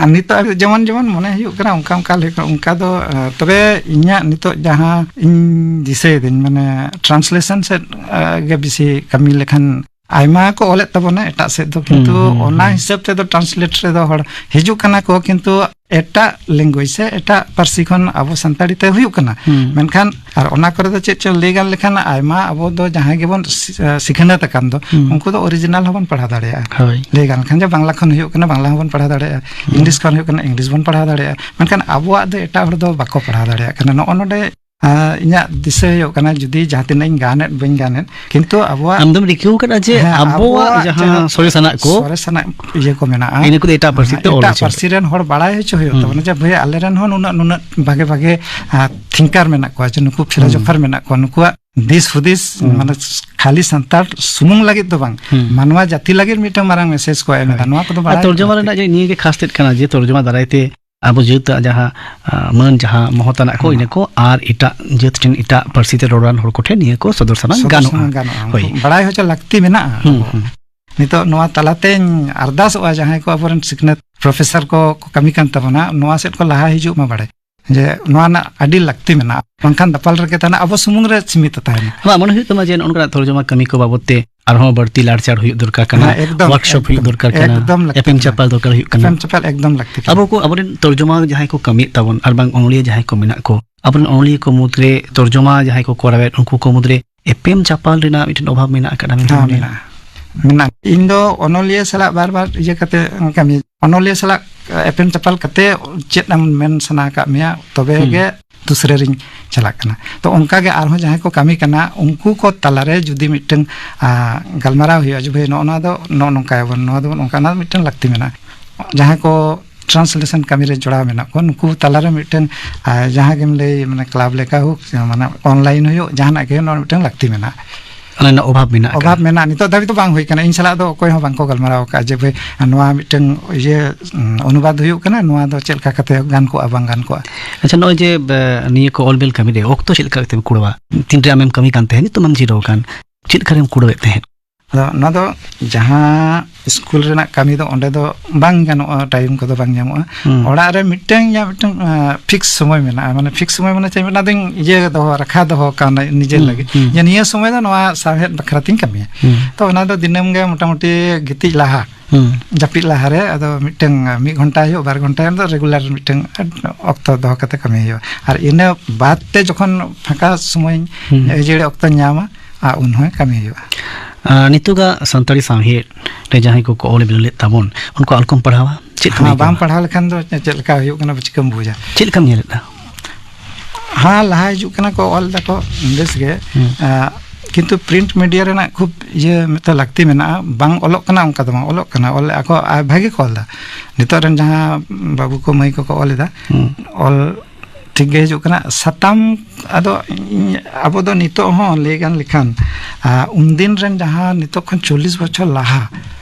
ᱟᱨ ᱱᱤᱛᱚᱜ ᱦᱟᱹᱵᱤᱡ ᱡᱮᱢᱚᱱ ᱡᱮᱢᱚᱱ ᱢᱚᱱᱮ ᱦᱩᱭᱩᱜ ᱠᱟᱱᱟ ᱚᱱᱠᱟ ᱚᱱᱠᱟ ᱞᱮᱠᱟ, ᱚᱱᱠᱟ ᱫᱚ, ᱮ, ᱛᱚᱵᱮ ᱤᱧᱟᱹᱜ ᱱᱤᱛᱚᱜ ᱡᱟᱦᱟᱸ ᱤᱧ ᱫᱤᱥᱟᱹᱭᱮᱫᱟᱹᱧ, ᱢᱟᱱᱮ translation ᱥᱮᱫ, ᱮ, ᱜᱮ ᱵᱮᱥᱤ ᱠᱟᱹᱢᱤ ᱞᱮᱠᱷᱟᱱ ᱟᱭᱢᱟ ᱠᱚ ᱚᱞᱮᱫ ᱛᱟᱵᱚᱱᱟ ᱮᱴᱟᱜ ᱥᱮᱫ ᱫᱚ, ᱠᱤᱱᱛᱩ ᱦᱩᱸ, ᱦᱩᱸ, ᱚᱱᱟ ᱦᱩᱸ᱾ ᱦᱤᱥᱟᱹᱵ ᱛᱮᱫᱚ translate ᱨᱮᱫᱚ ᱦᱚᱲ ᱦᱤᱡᱩᱜ ᱠᱟᱱᱟ ᱠᱚ, ᱠᱤᱱᱛᱩ ᱮᱴᱟᱜ language ᱥᱮ ᱮᱴᱟᱜ ᱯᱟᱹᱨᱥᱤ ᱠᱷᱚᱱ ᱟᱵᱚ ᱥᱟᱱᱛᱟᱲᱤ ᱛᱮ ᱦᱩᱭᱩᱜ ᱠᱟᱱᱟ᱾ ᱦᱩᱸ᱾ ᱢᱮᱱᱠᱷᱟᱱ ᱟᱨ ᱚᱱᱟ ᱠᱚᱨᱮ ᱫᱚ ᱪᱮᱫ ᱪᱚᱝ ᱞᱟᱹᱭ ᱜᱟᱱ ᱞᱮᱠᱷᱟᱱ ᱟᱭᱢᱟ ᱟᱵᱚ ᱫᱚ ᱡᱟᱦᱟᱸᱭ ᱜᱮᱵᱚᱱ ᱥᱤ-, ᱥᱤᱠᱷᱱᱟᱹᱛ ᱟᱠᱟᱱ ᱫᱚ, ᱦᱩᱸ᱾ ᱩᱱᱠᱩ ᱫᱚ original ᱦᱚᱸᱵᱚᱱ ᱯᱟᱲᱦᱟᱣ ᱫᱟᱲᱮᱭᱟᱜᱼᱟ᱾ ᱦᱳᱭ᱾ ᱞᱟᱹᱭ ᱜᱟᱱ ᱞᱮᱠᱷᱟᱱ ᱡᱮ ᱵᱟᱝᱞᱟ ᱠᱷᱚᱱ ᱦᱩᱭᱩᱜ ᱠᱟᱱᱟ, ᱵᱟᱝᱞᱟ ᱦᱚᱸᱵᱚᱱ ᱯᱟᱲᱦᱟᱣ ᱫᱟᱲᱮᱭᱟᱜᱼᱟ᱾ ᱦᱩᱸ᱾ English ᱠᱷᱚᱱ ᱦᱩᱭᱩᱜ ᱠᱟᱱᱟ, English ᱵᱚᱱ ᱯᱟᱲᱦᱟᱣ ᱫᱟᱲᱮᱭᱟᱜᱼᱟ᱾ ᱢᱮᱱᱠᱷᱟᱱ ᱟᱵᱚᱣᱟᱜ ᱫᱚ ᱮᱴᱟᱜ ᱦᱚᱲ ᱫᱚ ᱵᱟᱠᱚ ᱯᱟᱲᱦᱟᱣ ᱫᱟᱲᱮᱭᱟᱜ ᱠᱟᱱᱟ᱾ ᱱᱚᱜᱼᱚ ᱱᱚᱰᱮ ᱟᱨ ᱤᱧᱟᱹᱜ ᱫᱤᱥᱟᱹ ᱦᱩᱭᱩᱜ ᱠᱟᱱᱟ, ᱡᱩᱫᱤ ᱡᱟᱦᱟᱸ ᱛᱤᱱᱟᱹᱜ ᱤᱧ ᱜᱟᱱᱮᱫ ᱵᱟᱹᱧ ᱜᱟᱱᱮᱫ, ᱠᱤᱱᱛᱩ ᱟᱵᱚᱣᱟᱜ ᱟᱢ ᱫᱚᱢ ᱨᱤᱠᱟᱹᱣ ᱠᱟᱫᱟ ᱡᱮ ᱦᱮᱸ, ᱟᱵᱚᱣᱟᱜ ᱟᱵᱚᱣᱟᱜ ᱡᱟᱦᱟᱸ ᱡᱟᱦᱟᱸ ᱥᱚᱨᱮᱥᱟᱱᱟᱜ ᱠᱚ, ᱥᱚᱨᱮᱥᱟᱱᱟᱜ ᱤᱭᱟᱹ ᱠᱚ ᱢᱮᱱᱟᱜᱼᱟ, ᱤᱱᱟᱹ ᱠᱚᱫᱚ ᱮᱴᱟᱜ ᱯᱟᱹᱨᱥᱤ ᱦᱮᱸ, ᱛᱮ ᱚᱞ ᱮᱴᱟᱜ ᱦᱚᱪᱚ ᱯᱟᱹᱨᱥᱤ ᱦᱩᱭᱩᱜᱼᱟ᱾ ᱨᱮᱱ ᱦᱚᱲ ᱵᱟᱲᱟᱭ ᱦᱚᱪᱚ ᱦᱩᱭᱩᱜ ᱦᱩᱸ᱾ ᱛᱟᱵᱚᱱᱟ ᱡᱮ, ᱵᱷᱟᱹᱭ, ᱟᱞᱮ ᱨᱮᱱ ᱦᱚᱸ ᱱᱩᱱᱟᱹᱜ, ᱱᱩᱱᱟᱹᱜ ᱵᱷᱟᱜᱮ, ᱵᱷᱟᱜᱮ, ᱟᱨ thinker ᱢᱮᱱᱟᱜ ᱠᱚᱣᱟ, ᱡᱮ ᱱᱩᱠᱩ ᱦᱩᱸ᱾ philosopher ᱢᱮᱱᱟᱜ ᱠᱚᱣᱟ, ᱱᱩᱠᱩᱣᱟᱜ ᱫᱤᱥ ᱦᱩᱫᱤᱥ, ᱦᱩᱸ᱾ ᱢᱟᱱᱮ, ᱠᱷᱟᱹᱞᱤ ᱥᱟᱱᱛᱟᱲ ᱥᱩᱢᱩᱝ ᱞᱟᱹᱜᱤᱫ ᱫᱚ ᱵᱟᱝ, ᱦᱩᱸ᱾ ᱢᱟᱱᱣᱟ ᱡᱟᱹᱛᱤ ᱞᱟᱹᱜᱤᱫ ᱢᱤᱫᱴᱟᱝ ᱢᱟᱨᱟᱝ message ᱠᱚ ᱮᱢ ᱮᱫᱟ᱾ ᱦᱳᱭ᱾ ᱱᱚᱣᱟ ᱠᱚᱫᱚ ᱟᱨ ᱵᱟᱲᱟᱭ ᱛᱚᱨᱡᱚᱢᱟ ᱞᱟᱹᱠᱛᱤ᱾ ᱨᱮᱱᱟᱜ ᱡᱮ ᱱᱤᱭᱟᱹ ᱜᱮ ᱠᱷᱟᱥ ᱛᱮᱫ ᱠᱟᱱᱟ ᱡᱮ ᱛᱚᱨᱡᱚᱢᱟ ᱫᱟᱨᱟᱭ ᱛᱮ ᱟᱵᱚ ᱡᱟᱹᱛᱟᱜ ᱡᱟᱦᱟᱸ, ᱟ, ᱢᱟᱹᱱ, ᱡᱟᱦᱟᱸ ᱢᱚᱦᱚᱛᱟᱱᱟᱜ ᱠᱚ, ᱦᱩᱸ᱾ ᱤᱱᱟᱹ ᱠᱚ ᱟᱨ ᱮᱴᱟᱜ ᱡᱟᱹᱛ ᱨᱮᱱ ᱮᱴᱟᱜ ᱯᱟᱹᱨᱥᱤ ᱛᱮ ᱨᱚᱲᱟᱱ ᱦᱚᱲ ᱠᱚᱴᱷᱮᱱ ᱱᱤᱭᱟᱹ ᱠᱚ ᱥᱚᱫᱚᱨ ᱥᱟᱢᱟᱝ ᱥᱚᱫᱚᱨ ᱜᱟᱱᱚᱜᱼᱟ᱾ ᱥᱟᱢᱟᱝ ᱜᱟᱱᱚᱜᱼᱟ᱾ ᱦᱳᱭ᱾ ᱩᱱᱠᱩ ᱵᱟᱲᱟᱭ ᱦᱚᱪᱚ ᱞᱟᱹᱠᱛᱤ ᱢᱮᱱᱟᱜᱼᱟ ᱦᱩᱸ, ᱟᱵᱚ᱾ ᱦᱩᱸ᱾ ᱱᱤᱛᱚᱜ ᱱᱚᱣᱟ ᱛᱟᱞᱟᱛᱮᱧ ᱟᱨᱫᱟᱥᱚᱜᱼᱟ, ᱡᱟᱦᱟᱸᱭ ᱠᱚ ᱟᱵᱚᱨᱮᱱ ᱥᱤᱠᱷᱱᱟᱹᱛ ᱯᱨᱚᱯᱷᱮᱥᱚᱨ ᱠᱚ ᱠᱚ ᱠᱟᱹᱢᱤ ᱠᱟᱱ ᱛᱟᱵᱚᱱᱟ, ᱱᱚᱣᱟ ᱥᱮᱫ ᱠᱚ ᱞᱟᱦᱟ ᱦᱤᱡᱩᱜ ᱢᱟ ᱵᱟᱲᱮ, ᱡᱮ ᱱᱚᱣᱟ ᱨᱮᱱᱟᱜ ᱟᱹᱰᱤ ᱞᱟᱹᱠᱛᱤ ᱢᱮᱱᱟᱜᱼᱟ, ᱵᱟᱝᱠᱷᱟᱱ ᱫᱟᱯᱟᱞ ᱨᱮᱜᱮ ᱛᱟᱦᱮᱱᱟ, ᱟᱵᱚ ᱥᱩᱢᱩᱝ ᱨᱮ ᱥᱤᱢᱤᱛ ᱛᱟᱦᱮᱱᱟ᱾ ᱟᱢᱟᱜ ᱢᱚᱱᱮ ᱦᱩᱭᱩᱜ ᱛᱟᱢᱟ ᱡᱮ ᱱᱚᱜᱼᱚ ᱱᱚᱝᱠᱟᱱᱟᱜ ᱛᱚᱨᱡᱚᱢᱟ ᱠᱟᱹᱢᱤ ᱠᱚ ᱵᱟᱵᱚᱫ ᱛᱮ ᱟᱨᱦᱚᱸ ᱵᱟᱹᱲᱛᱤ ᱞᱟᱲᱪᱟᱲ ᱦᱩᱭᱩᱜ ᱫᱚᱨᱠᱟᱨ ᱠᱟᱱᱟ, ᱦᱮᱸ, ᱮᱠᱫᱚᱢ, ᱣᱟᱨᱠᱥᱚᱯ ᱦᱩᱭᱩᱜ ᱮᱠᱫᱚᱢ, ᱫᱚᱨᱠᱟᱨ ᱠᱟᱱᱟ, ᱮᱠᱫᱚᱢ ᱞᱟᱹᱠᱛᱤ ᱮᱯᱮᱢ ᱠᱟᱱᱟ᱾ ᱪᱟᱯᱟᱞ ᱫᱚᱨᱠᱟᱨ ᱦᱩᱭᱩᱜ ᱠᱟᱱᱟ᱾ ᱮᱯᱮᱢ ᱪᱟᱯᱟᱞ ᱮᱠᱫᱚᱢ ᱞᱟᱹᱠᱛᱤ ᱠᱟᱱᱟ᱾ ᱟᱵᱚ ᱠᱚ, ᱟᱵᱚᱨᱮᱱ ᱛᱚᱨᱡᱚᱢᱟ ᱡᱟᱦᱟᱸᱭ ᱠᱚ ᱠᱟᱹᱢᱤᱭᱮᱫ ᱛᱟᱵᱚᱱ ᱟᱨ ᱵᱟᱝ ᱚᱱᱚᱞᱤᱭᱟᱹ ᱡᱟᱦᱟᱸᱭ ᱠᱚ ᱢᱮᱱᱟᱜ ᱠᱚ, ᱟᱵᱚᱨᱮᱱ ᱚᱱᱚᱞᱤᱭᱟᱹ ᱠᱚ ᱢᱩᱫᱽᱨᱮ ᱛᱚᱨᱡᱚᱢᱟ ᱡᱟᱦᱟᱸᱭ ᱠᱚ ᱠᱚᱨᱟᱣᱮᱫ, ᱩᱱᱠᱩ ᱠᱚ ᱢᱩᱫᱽᱨᱮ ᱮᱯᱮᱢ ᱪᱟᱯᱟᱞ ᱨᱮᱱᱟᱜ ᱢᱤᱫᱴᱮᱱ ᱚᱵᱷᱟᱵᱽ ᱢᱮᱱᱟᱜ ᱟᱠᱟᱫᱟ ᱢᱮᱱᱛᱮ ᱦᱮᱸ, ᱢᱚᱱᱮᱭᱟ? ᱢᱮᱱᱟᱜᱼᱟ, ᱢᱮᱱᱟᱜᱼᱟ᱾ ᱤᱧ ᱫᱚ ᱚᱱᱚᱞᱤᱭᱟᱹ ᱥᱟᱞᱟᱜ ᱵᱟᱨ ᱵᱟᱨ ᱤᱭᱟᱹ ᱠᱟᱛᱮ ᱠᱟᱹᱢᱤ, ᱚᱱᱚᱞᱤᱭᱟᱹ ᱥᱟᱞᱟᱜ ᱮᱯᱮᱢ ᱪᱟᱯᱟᱞ ᱠᱟᱛᱮ ᱪᱮᱫ ᱮᱢ ᱢᱮᱱ ᱥᱟᱱᱟ ᱟᱠᱟᱫ ᱢᱮᱭᱟ, ᱛᱚᱵᱮ ᱦᱩᱸ᱾ ᱜᱮ ᱫᱩᱥᱨᱟᱹ ᱨᱤᱧ ᱪᱟᱞᱟᱜ ᱠᱟᱱᱟ᱾ ᱛᱚ ᱚᱱᱠᱟ ᱜᱮ ᱟᱨᱦᱚᱸ ᱡᱟᱦᱟᱸᱭ ᱠᱚ ᱠᱟᱹᱢᱤ ᱠᱟᱱᱟ, ᱩᱱᱠᱩ ᱠᱚ ᱛᱟᱞᱟᱨᱮ ᱡᱩᱫᱤ ᱢᱤᱫᱴᱟᱝ, ᱟ, ᱜᱟᱞᱢᱟᱨᱟᱣ ᱦᱩᱭᱩᱜᱼᱟ ᱡᱮ, "ᱵᱷᱟᱹᱭ, ᱱᱚᱜᱼᱚ ᱱᱚᱣᱟ ᱫᱚ ᱱᱚᱜᱼᱚ ᱱᱚᱝᱠᱟᱭᱟᱵᱚᱱ, ᱱᱚᱣᱟ ᱫᱚ ᱱᱚᱝᱠᱟ", ᱚᱱᱟ ᱢᱤᱫᱴᱟᱝ ᱞᱟᱹᱠᱛᱤ ᱢᱮᱱᱟᱜᱼᱟ᱾ ᱡᱟᱦᱟᱸᱭ ᱠᱚ ᱴᱨᱟᱱᱥᱞᱮᱥᱚᱱ ᱠᱟᱹᱢᱤ ᱨᱮ ᱡᱚᱲᱟᱣ ᱢᱮᱱᱟᱜ ᱠᱚᱣᱟ, ᱱᱩᱠᱩ ᱛᱟᱞᱟᱨᱮ ᱢᱤᱫᱴᱟᱝ, ᱟ, ᱡᱟᱦᱟᱸ ᱜᱮᱢ ᱞᱟᱹᱭ, ᱢᱟᱱᱮ ᱠᱞᱟᱵᱽ ᱞᱮᱠᱟ ᱦᱳᱠ, ᱢᱟᱱᱮ ᱚᱱᱞᱟᱭᱤᱱ ᱦᱩᱭᱩᱜ, ᱡᱟᱦᱟᱱᱟᱜ ᱜᱮ, ᱱᱚᱣᱟ ᱢᱤᱫᱴᱟᱝ ᱞᱟᱹᱠᱛᱤ ᱢᱮᱱᱟᱜᱼᱟ᱾ ᱚᱱᱟ ᱨᱮᱱᱟᱜ ᱚᱵᱷᱟᱵᱽ ᱢᱮᱱᱟᱜ ᱟᱠᱟᱫᱟ᱾ ᱚᱵᱷᱟᱵᱽ ᱢᱮᱱᱟᱜᱼᱟ᱾ ᱱᱤᱛᱚᱜ ᱫᱷᱟᱹᱵᱤᱡ ᱫᱚ ᱵᱟᱝ ᱦᱩᱭ ᱠᱟᱱᱟ, ᱤᱧ ᱥᱟᱞᱟᱜ ᱫᱚ ᱚᱠᱚᱭ ᱦᱚᱸ ᱵᱟᱝᱠᱚ ᱜᱟᱞᱢᱟᱨᱟᱣ ᱟᱠᱟᱫᱼᱟ ᱡᱮ, "ᱵᱷᱟᱹᱭ, ᱱᱚᱣᱟ ᱢᱤᱫᱴᱟᱝ ᱤᱭᱟᱹ, ᱩᱸ, ᱚᱱᱩᱵᱟᱫ ᱦᱩᱭᱩᱜ ᱠᱟᱱᱟ, ᱱᱚᱣᱟ ᱫᱚ ᱪᱮᱫ ᱞᱮᱠᱟ ᱠᱟᱛᱮ ᱜᱟᱱ ᱠᱚᱜᱼᱟ, ᱵᱟᱝ ᱜᱟᱱ ᱠᱚᱜᱼᱟ?" ᱟᱪᱪᱷᱟ, ᱱᱚᱜᱼᱚᱭ ᱡᱮ, ᱵᱮ, ᱱᱤᱭᱟᱹ ᱠᱚ ᱚᱞ ᱵᱤᱞ ᱠᱟᱹᱢᱤ ᱨᱮ ᱚᱠᱛᱚ ᱪᱮᱫ ᱞᱮᱠᱟ ᱠᱟᱛᱮᱢ ᱠᱩᱲᱟᱹᱣᱟ? ᱛᱤᱱᱨᱮ ᱟᱢᱮᱢ ᱠᱟᱹᱢᱤ ᱠᱟᱱ ᱛᱟᱦᱮᱸᱫ, ᱱᱤᱛᱚᱜ ᱢᱟᱢ ᱡᱤᱨᱟᱹᱣ ᱟᱠᱟᱱ, ᱪᱮᱫ ᱞᱮᱠᱟᱨᱮᱢ ᱠᱩᱲᱟᱹᱣᱮᱫ ᱛᱟᱦᱮᱸᱫ? ᱟᱫᱚ ᱚᱱᱟ ᱫᱚ ᱡᱟᱦᱟᱸ ᱥᱠᱩᱞ ᱨᱮᱱᱟᱜ ᱠᱟᱹᱢᱤ ᱫᱚ ᱚᱸᱰᱮ ᱫᱚ ᱵᱟᱝ ᱜᱟᱱᱚᱜᱼᱟ, ᱴᱟᱭᱤᱢ ᱠᱚᱫᱚ ᱵᱟᱝ ᱧᱟᱢᱚᱜᱼᱟ᱾ ᱦᱩᱸ᱾ ᱚᱲᱟᱜ ᱨᱮ ᱢᱤᱫᱴᱟᱝ ᱤᱧᱟᱹᱜ ᱢᱤᱫᱴᱟᱝ, ᱟ, ᱯᱷᱤᱠᱥ ᱥᱚᱢᱚᱭ ᱢᱮᱱᱟᱜᱼᱟ, ᱢᱟᱱᱮ ᱯᱷᱤᱠᱥ ᱥᱚᱢᱚᱭ ᱢᱟᱱᱮ ᱪᱮᱫ ᱢᱮᱱᱟ, ᱫᱚᱧ ᱤᱭᱟᱹ ᱫᱚᱦᱚ, ᱨᱟᱠᱷᱟ ᱫᱚᱦᱚ ᱠᱟᱣᱱᱟ ᱱᱤᱡᱮᱨ ᱦᱩᱸ, ᱞᱟᱹᱜᱤᱫ, ᱦᱩᱸ᱾ ᱡᱮ ᱱᱤᱭᱟᱹ ᱥᱚᱢᱚᱭ ᱫᱚ ᱱᱚᱣᱟ ᱥᱟᱶᱦᱮᱫ ᱵᱟᱠᱷᱨᱟ ᱛᱤᱧ ᱠᱟᱹᱢᱤᱭᱟ᱾ ᱦᱩᱸ᱾ ᱛᱚ ᱚᱱᱟ ᱫᱚ ᱫᱤᱱᱟᱹᱢ ᱜᱮ ᱢᱚᱴᱟᱢᱩᱴᱤ ᱜᱤᱛᱤᱡ ᱞᱟᱦᱟ, ᱦᱩᱸ᱾ ᱡᱟᱹᱯᱤᱫ ᱞᱟᱦᱟᱨᱮ ᱟᱫᱚ ᱢᱤᱫᱴᱟᱝ ᱢᱤᱫ ᱜᱷᱚᱱᱴᱟ ᱦᱩᱭᱩᱜ, ᱵᱟᱨ ᱜᱷᱚᱱᱴᱟ ᱦᱩᱭᱩᱜ, ᱫᱚ ᱨᱮᱜᱩᱞᱟᱨ ᱢᱤᱫᱴᱟᱝ ᱚᱠᱛᱚ ᱫᱚᱦᱚ ᱠᱟᱛᱮ ᱠᱟᱹᱢᱤ ᱦᱩᱭᱩᱜᱼᱟ᱾ ᱟᱨ ᱤᱱᱟᱹ ᱵᱟᱫ ᱛᱮ ᱡᱚᱠᱷᱚᱱ ᱯᱷᱟᱸᱠᱟ ᱥᱚᱢᱚᱭ, ᱦᱩᱸ᱾ ᱟᱹᱡᱟᱹᱲᱤ ᱚᱠᱛᱚᱧ ᱧᱟᱢᱟ, ᱟᱨ ᱩᱱ ᱦᱚᱸ ᱠᱟᱹᱢᱤ ᱦᱩᱭᱩᱜᱼᱟ᱾ ᱟᱨ ᱱᱤᱛᱚᱜᱟᱜ ᱥᱟᱱᱛᱟᱲᱤ ᱥᱟᱶᱦᱮᱫ ᱨᱮ ᱡᱟᱦᱟᱸᱭ ᱠᱚᱠᱚ ᱚᱞ ᱵᱤᱞ ᱞᱮᱫ ᱛᱟᱵᱚᱱ, ᱩᱱᱠᱩ ᱟᱞᱚᱠᱚᱢ ᱯᱟᱲᱦᱟᱣᱟ? ᱪᱮᱫ ᱠᱟᱹᱢᱤ ᱦᱮᱸ, ᱵᱟᱢ ᱠᱟᱱᱟ? ᱯᱟᱲᱦᱟᱣ ᱞᱮᱠᱷᱟᱱ ᱫᱚ ᱪᱮᱫ ᱞᱮᱠᱟ ᱦᱩᱭᱩᱜ ᱠᱟᱱᱟ, ᱪᱤᱠᱟᱹᱢ ᱵᱩᱡᱟ? ᱪᱮᱫ ᱞᱮᱠᱟᱢ ᱧᱮᱞᱮᱫᱼᱟ? ᱦᱮᱸ, ᱞᱟᱦᱟ ᱦᱤᱡᱩᱜ ᱠᱟᱱᱟ ᱠᱚ, ᱚᱞ ᱫᱟᱠᱚ ᱵᱮᱥ ᱜᱮ᱾ ᱦᱩᱸ᱾ ᱟᱸ, ᱠᱤᱱᱛᱩ ᱯᱨᱤᱱᱴ ᱢᱤᱰᱤᱭᱟ ᱨᱮᱱᱟᱜ ᱠᱷᱩᱵ ᱤᱭᱟᱹ ᱢᱤᱫᱴᱟᱝ ᱞᱟᱹᱠᱛᱤ ᱢᱮᱱᱟᱜᱼᱟ᱾ ᱵᱟᱝ ᱚᱞᱚᱜ ᱠᱟᱱᱟ, ᱚᱱᱠᱟ ᱫᱚ ᱵᱟᱝ ᱚᱞᱚᱜ ᱠᱟᱱᱟ, ᱚᱞ ᱟᱠᱚ, ᱟᱨ ᱵᱷᱟᱜᱮ ᱠᱚ ᱚᱞ ᱮᱫᱟ᱾ ᱱᱤᱛᱚᱜ ᱨᱮᱱ ᱡᱟᱦᱟᱸ ᱵᱟᱹᱵᱩ ᱠᱚ ᱢᱟᱹᱭ ᱠᱚᱠᱚ ᱚᱞ ᱮᱫᱟ, ᱦᱩᱸ᱾ ᱚᱞ ᱴᱷᱤᱠ ᱜᱮ ᱦᱤᱡᱩᱜ ᱠᱟᱱᱟ᱾ ᱥᱟᱛᱟᱢ, ᱟᱫᱚ ᱤᱧ, ᱟᱵᱚ ᱫᱚ ᱱᱤᱛᱚᱜ ᱦᱚᱸ ᱞᱟᱹᱭ ᱜᱟᱱ ᱞᱮᱠᱷᱟᱱ, ᱟᱸ, ᱩᱱᱫᱤᱱ ᱨᱮᱱ ᱡᱟᱦᱟᱸ ᱱᱤᱛᱚᱜ ᱠᱷᱚᱱ ᱪᱚᱞᱞᱤᱥ ᱵᱚᱪᱷᱚᱨ ᱞᱟᱦᱟ